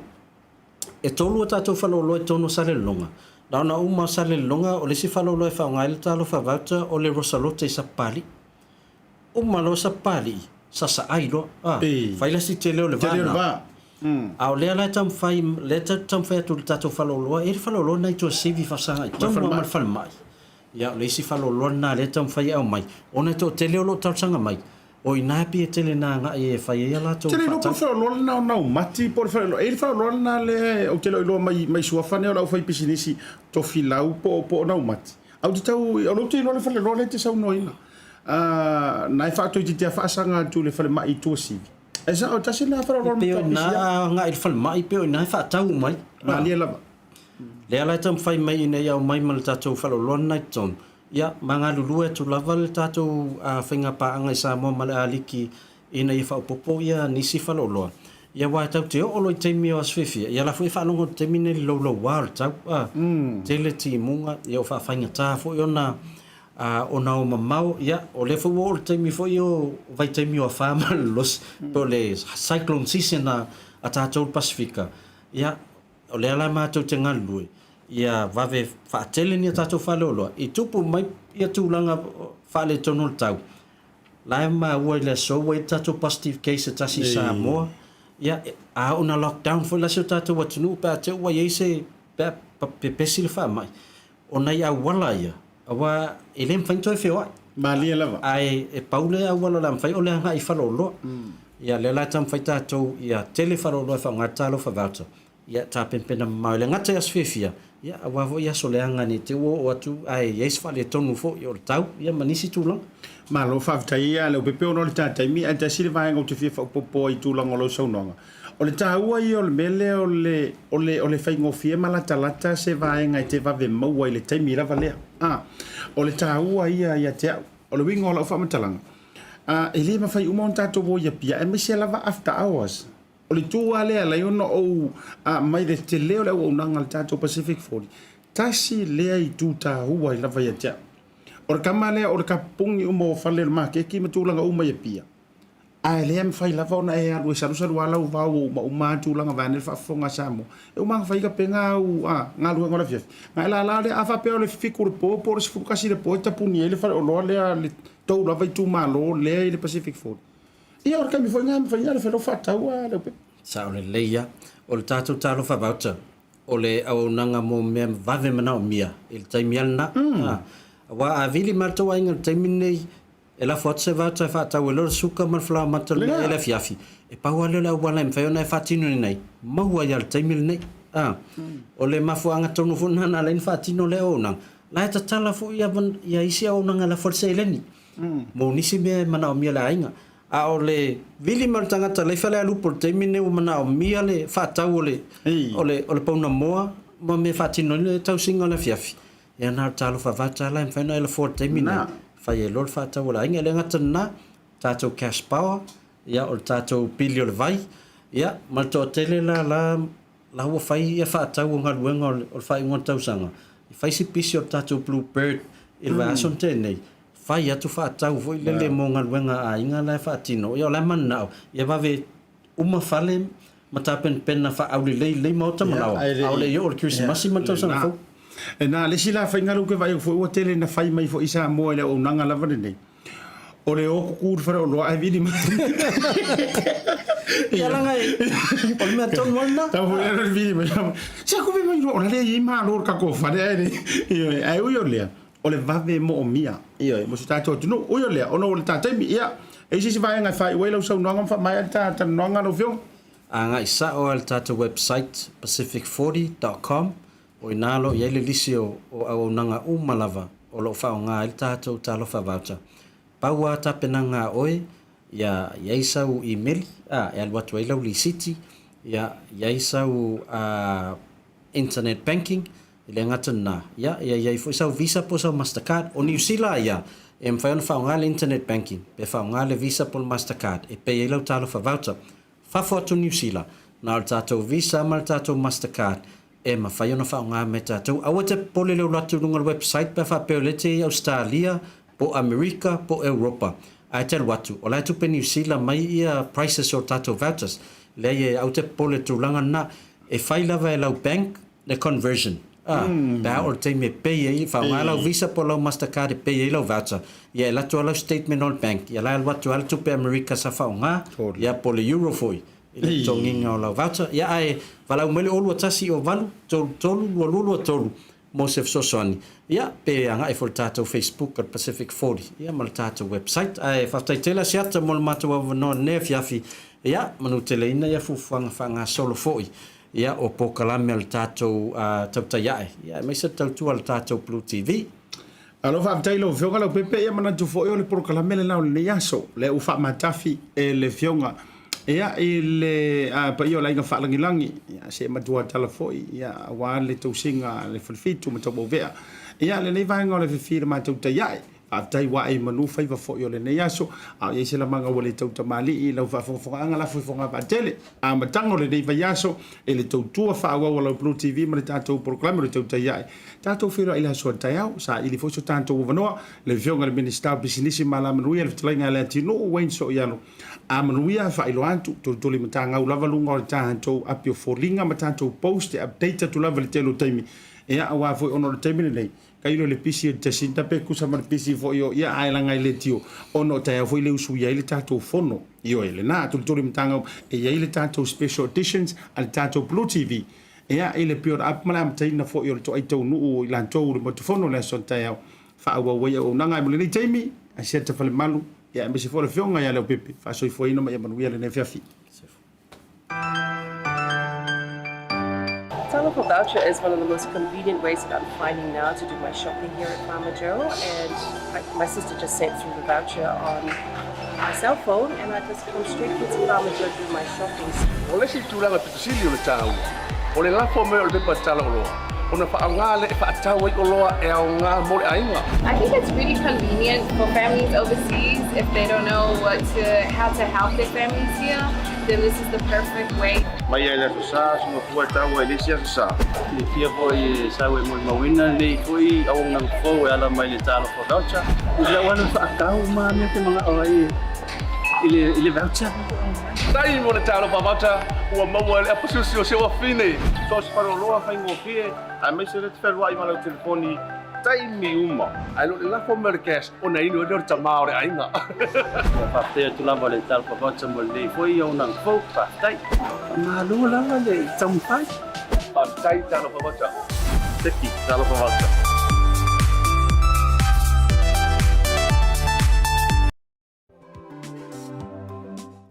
E tolu a tatou faleoloa i totonu o Salelologa. Na ona uma o Salelologa, o le isi faleoloa e faaaoga ai le Talofa Voucher o le Rosalote i Sapapalii. Uma loa Sapapalii, sasaai loa. A, fai la si tele o le va lena. A o lea la e taumafai, lea tatou te taumafai atu i le tatou faleoloa, e i ai le faleoloa lena i Tuasivi i Faasaga tonu lava ma le falemai. Ia, o le isi faleoloa lena lea e taumafai e aumai, ona e toatele o lo o talosaga mai, o i ina e pei e tele ina agai e fai ai a latou Ou te le iloa po o le faleoloa lena o Naumati po o le faleoloa, e i ai le faleoloa lena lea ou te le o iloa mai mai Suafa nei o le aufaipisinisi Tofilau po o Naumati. Ae ou te tau, o lea ou te iloa le faleoloa lea e te saunoaina. Na e faatoitiiti lava faasaga atu i le falemai i Tuasivi. E sao, tasi lena faleoloa na matua pisi ai. Pei o i ina a agai i le falemai, pei o i ina e faatau uma ai. Malie lava. Lea la e taumafai mai ina ia aumai ma le tatou faleoloa lena i totonu, ia, ma galulue atu lava le tatou faigapaaga i Samoa ma le Aliki ina ia faaopoopo ia nisi faleoloa. Ia aua e tatou te oo loa i taimi o aso fiafia, ia la foi e faalogo i le taimi lenei i le loulou o le tau, a, tele timuga, ia ua faafaigata foi ona ona o mamao, ia, o lea foi ua oo i le taimi foi o vaitaimi o afa ma le lolosi, po o le cyclone season a a tatou i le Pasefika, ia, o lea la matou te galulue, ia vave faatele ni a tatou faleoloa i tupu mai ia tulaga faaletonu o le tau. La e maua i le aso ua i ai le tatou positive case e tasi i Samoa, ia, a oo ina lockdown foi la si o tatou atunuu pe a te i ua i ai se, pe a pepesi le faamai, O nai auala ia, aua e le mafai ona toe feoai. Malie lava. Ae e pau le auala o le a mafai o le agai i faleoloa. Ia lea la e taumafai tatou ia tele faleoloa e faaaoga ai le Talofa Voucher, ia tapenapena mamao. E le gata i aso fiafia, ia aua foi aso leaga ne i te i ua oo atu ae i ai se faaletonu foi o le tau ia ma nisi tulaga. Malo faafetai ia Leaupepe ona o le ta taimi ae tasi le vaega ou te fia faaopoopo ai i tulaga o lau saunoaga. O le taua ia o le mea lea o le, o le, o le faigofie ma latalata se vaega e te vave maua i le taimi lava lea. A, o le taua ia ia te au. O le uiga o lau faamatalaga, a, e le mafai uma ona tatou o i Apia, aemaise lava after hours. O le itu lava lea e ala ai ona ou aumai le tele o le auaunaga a le tatou Pacific 40, tasi lea itu taua ai lava ia te au. O le tama lea o le kapupugi uma o fale o le maketi ma tulaga uma i Apia, Ae le mafai lava ona e alu e salusalu lava lau vao ua umauma lava tulaga vaeane le faafofoga a Samoa. E uma ona fai kapega au galuega o le afiafi. Na e lala lea, a faapea o le 7 i le po po o le 11 i le po e tapuni ai le faleoloa lea a le tou lava itumalo lea i le Pacific 40. Ia o le taimi foi lena e mafai ona fai lau faatau a Leaupepe. Sao lelei lava. O le tatou talofa voucher, o le auaunaga mo mea vave manaomia i le taimi lava lena. Aua a vili mai le tou aiga i le taimi lenei, E lafo atu se voucher e faatau ai loa le suka ma le falaoamata o le mea i le afiafi, e pau lava lea o le auala e mafai ona e faatinoina ai, maua ai lava i le taimi lenei. A, o le mafuaaga tonu foi lena na ala ai ona faatino lea auaunaga, la e tatala foi ia isi auaunaga e lafo ai le seleni mo nisi mea e manaomia e le aiga. A o le vili mai o le tagata la e i Falealupo i le taimi lenei ua manaomia le faatau o le, o le, o le pauna moa ma mea e faatino ai le tausiga o le afiafi, Ia na o le talofa vata la e mafai ona e lafoa i le taimi lenei. Fai ai loa le faatau a le aiga. E le gata i lena, tatou cash power, ia o le tatou pili o le vai, ia ma le toatele la la la ua fai ia faatau o galuega o le faaiuga o le tausaga, e fai si pisi o le tatou blue bird i le vaiaso na tea nei, fai atu faatau foi lele mo galuega a aiga la e faatino. Ia o la e mananao ia vave uma fale ma tapenapena faaaulelei lelei maota ma laoa, a o le i oo i le Kerisimasi ma le tausaga fou. Na, le isi la faiga lea ou te vaai atu foi ua tele ina fai mai foi i Samoa i le auaunaga lava lenei, o le o kuku i le faleoloa ae vili mai. Ia leaga o le mea tonu lava lena. Tau foi le vili mai. Se aku ve mai o la le i malo le tatou fale ae le. Ioe, ae ui o lea, o le vave moomia, ioe, mo si tatou atunuu. Ui o lea, ona o le ta taimi, ia, e i ai se isi vaega e faaiu ai lau saunoaga ma faamaea le ta talanoaga lau Afioga? Agai sao lava i le tatou website pacific forty dot com, o i ina o lo o i ai le lisi o auaunaga uma lava o lo o faaaoga ai le tatou Talofa Voucher. Pau lava tapenaga a oe, ia i ai sau imeli, a, e alu atu ai lau lisiti, ia i ai sau internet banking, E le gata lena, ia, ia i ai foi sau Visa po o sau Mastercard. O Niu Sila ia, e mafai ona faaaoga le internet banking, pe faaaoga le Visa po o le Mastercard e pay ai lau talofa voucher. Fafo atu o Niu Sila, na o le tatou Visa ma le tatou Mastercard e mafai ona faaaoga mai e tatou. Aua te popole le alu atu i luga o le website pe a faapea o lea e te i Ausetalia, po o Amerika, po o Europa. Ae te alu atu, o la e tupe Niu Sila mai ia prices o tatou vouchers. Leai, aua te popole i le tulaga lena. E fai lava e lau bank le conversion a pe a oo i le taimi e pay ai, faaaoga lau visa po o lau mastercard e pay ai lau voucher, ia e alu atu lava lau statement o le bank, ia la e alu atu lava le tupe Amerika sa faaaoga, ia po o le euro foi i le totogiina o lau voucher. Ia ae valaau mai le 0 2 1 0 8 3 3 2 2 2 3 mo se fesoasoani, ia pe agai foi i le tatou Facebook o le Pacific 40 ia ma le tatou website. Ae faafetai tele Asiata mo le matou avanoa i lenei afiafi, ia manuteleina ia fuafuaga faagasolo foi Ia, o polokalame a le tatou tautai ae, ia, aemaise le tautua a le tatou Blue TV. Malo faafetai i lau Afioga Leaupepe, ia manatu foi o le polokalame lena o lenei aso, lea ua faamatafi e le Afioga Ia, i le paia o le aiga faalagilagi, ia, se matua tala foi, ia, aua le tausiga a le Falefitu ma Tauauvea. Ia, lenei vaega o le afiafi i le matou tai ae. Faafetai ua ae i manu faiva foi o lenei aso, a o i ai se lamaga ua le tautamalii i lau faafogafogaaga lafo i Fogavaatele. Amataga o lenei vaiaso i le tautua faaauau a lau Blue TV ma le tatou polokalame o le Tautai Ae. Tatou feiloai i le aso a taeao, saili foi so tatou avanoa, le Afioga i le Minisita o Pisinisi ma Alamanuia, le Fetalaiga ia Leatinuu Wayne Sooialo. A manuia, faailoa atu, tulituli matagau lava luga o le tatou api o foliga ma tatou post e update atu lava i le tele o taimi, ia aua foi ona o le taimi lenei, Tailo i le pisi o Jacinta pe tusa ma le pisi foi o ia ae laga e leitio ona o taeao foi le usuia ai le tatou fono. Ioe, lena, tulituli matagau e i ai le tatou special editions a le tatou Blue TV. Ia, i le build up ma le amataina foi o le toai taunuu o i latou i le motu fono i le aso a taeao, faaauau ai auaunaga ae mo lenei taimi, Asiata Falemalu, ia aemaise foi o le afioga ia Leaupepe, faasoifuaina ma ia manuia lenei afiafi. Talofa voucher is one of the most convenient ways that I'm finding now to do my shopping here at Farmer Joe and I, my sister just sent through the voucher on my cell phone and I just come straight here to Farmer Joe to do my shopping. O le isi tulaga pito sili o le taua, o le lafo mai o le pepa tala oloa, ona faaaoga lea e faatau ai oloa e aoga mo le aiga. I think it's really convenient for families overseas if they don't know what to, how to help their families here, then this is the perfect way. Mai ai le Aso Sa, suga fua e taua i le isi Aso Sa. Silafia foi e sau e molimauina lenei foi auaunaga fou e ala mai le Talofa Voucher. I lau alu e faatau uma mea te manao ai i le, i le voucher. Tai mo le Talofa Voucher ua maua e le aposiosi o si ou afine. So o se faleoloa faigofie aemaise le te fealuai ma lau telefoni taimi uma. Ae le o le lafo mai o le cash ona inu ai lea o le tama o le aiga. Ua faafetai atu lava le Talofa Voucher mo lenei foi auaunaga fou. Faafetai. Faamalo lava le taumafai. Faafetai Talofa Voucher. Seki Talofa Voucher.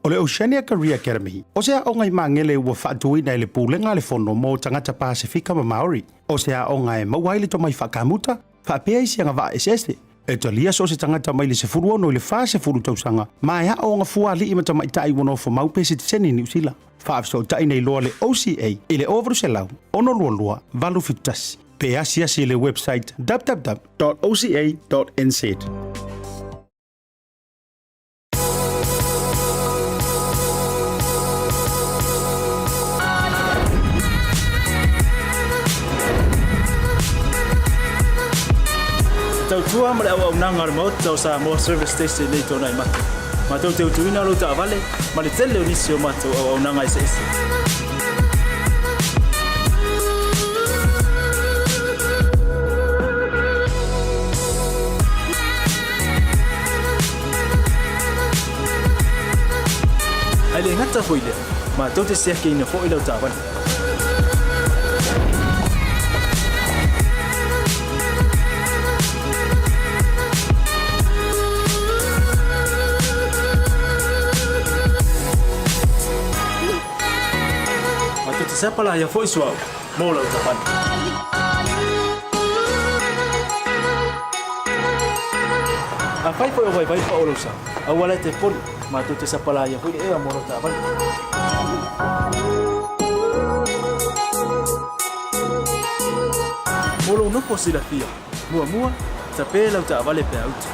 O le Oceania Career Academy, o se aoga i Magele ua faatuina e le Pulega a le Fono mo Tagata Pasefika ma Maori. O se aoga e maua ai le tomai faakamuta, faapea isi agavaa eseese. E talia so o se tagata mai le 16 i le 40 tausaga ma e aooga fua alii ma tamaitai ua nofomau pe sitiseni i Niu Sila. Faafesootai nei loa le OCA i le 0800 622 871 pe asiasi i le website www.oca.nz. Tautua ma le auaunaga a le Maota o Samoa Service Station nei tona i matou. Matou te utuina lou taavale ma le tele o nisi o matou auaunaga eseese. Ae le gata foi lea, matou te siakiina foi lau taavale. Matou te sapalaia foi suauu mo lau taavale. Afai foi o vaivai pa o lou sa, aua la e te poli, matou te sapalaia foi le ea mo lau taavale. Mo lou nofo silafia, muamua, tape lau taavale pe a utu.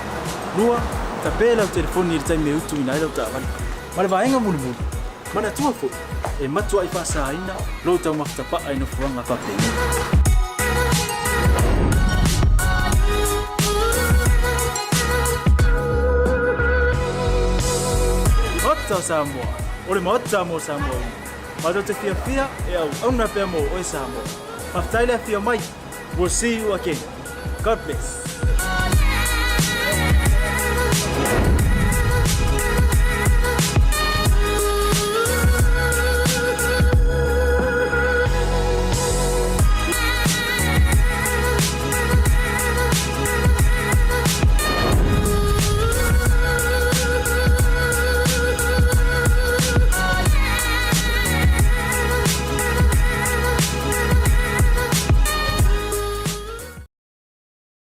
Lua, tape lau telefoni i le taimi e utuina ai lau taavale. Ma le vaega mulimuli, manatua foi, e matuai faasaina lou taumafa tapaa i nofoaga faapenei. Maota o Samoa, o le Maota mo Samoa uma. Matou te fiafia e auauna pea mo oe Samoa. Faafetai le afio mai. We'll see you again. God bless.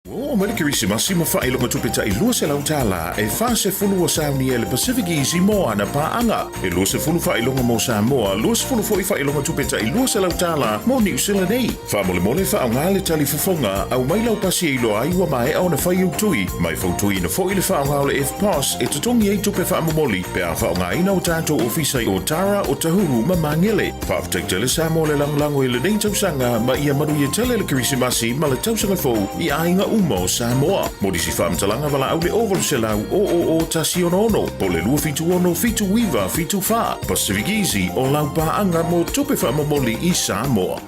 Ua oo Oo mai le Kerisimasi ma faailoga tupe tai $200 e 40 ua saunia e le Pacific Easy mo ana paaga. E 20 faailoga mo Samoa, 20 foi faailoga tupe tai $200 mo Niu Sila nei. Faamolemole faaaoga le tali fofoga, aumai lau pasi e iloa ai ua maea ona fai ou tui. Ma e fautuaina foi le faaaoga o le EFTPOS e totogi ai tupe faamomoli pe a faaaogaina o tatou ofisa i Otara, Otahuhu ma Magele. Faafetai tele Samoa le lagolago i lenei tausaga ma ia manuia tele le Kerisimasi ma le tausaga fou i aiga uma o Samoa. Mo nisi faamatalaga valaau le 0800 000 166 po o le 276 79 74. Pacific Easy o lau paaga mo tupe faamomoli i Samoa.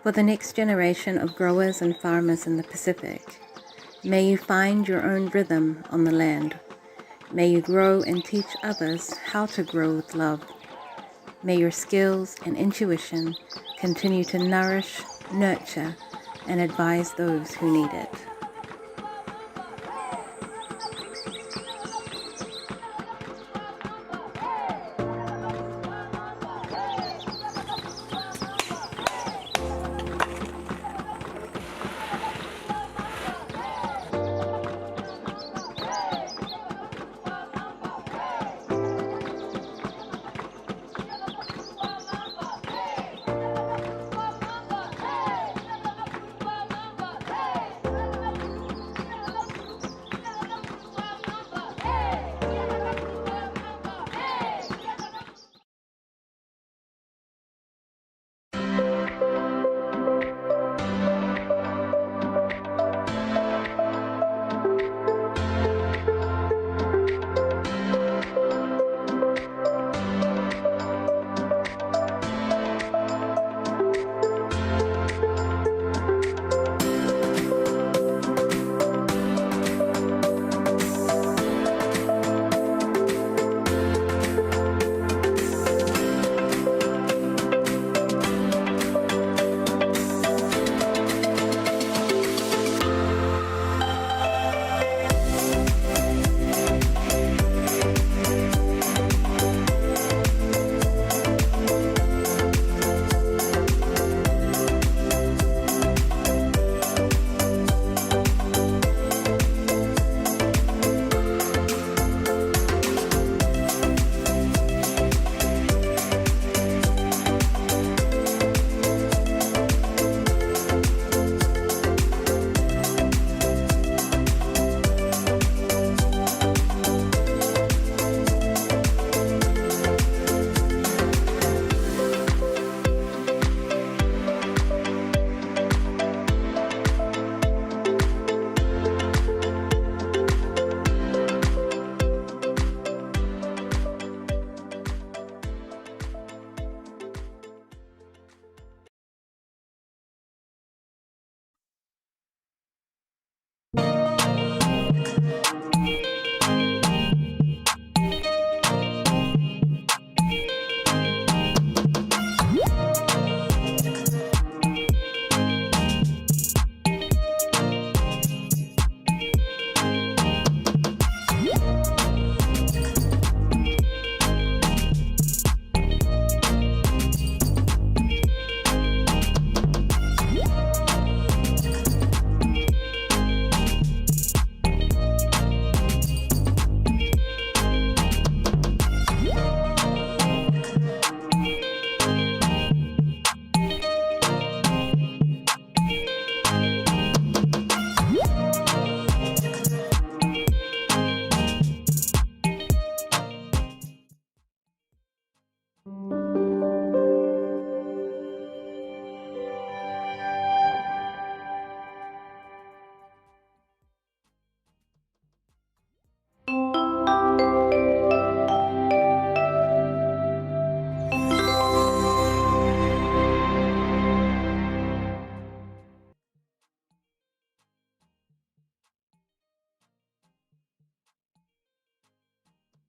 For the next generation of growers and farmers in the Pacific, may you find your own rhythm on the land. May you grow and teach others how to grow with love. May your skills and intuition continue to nourish, nurture, and advise those who need it.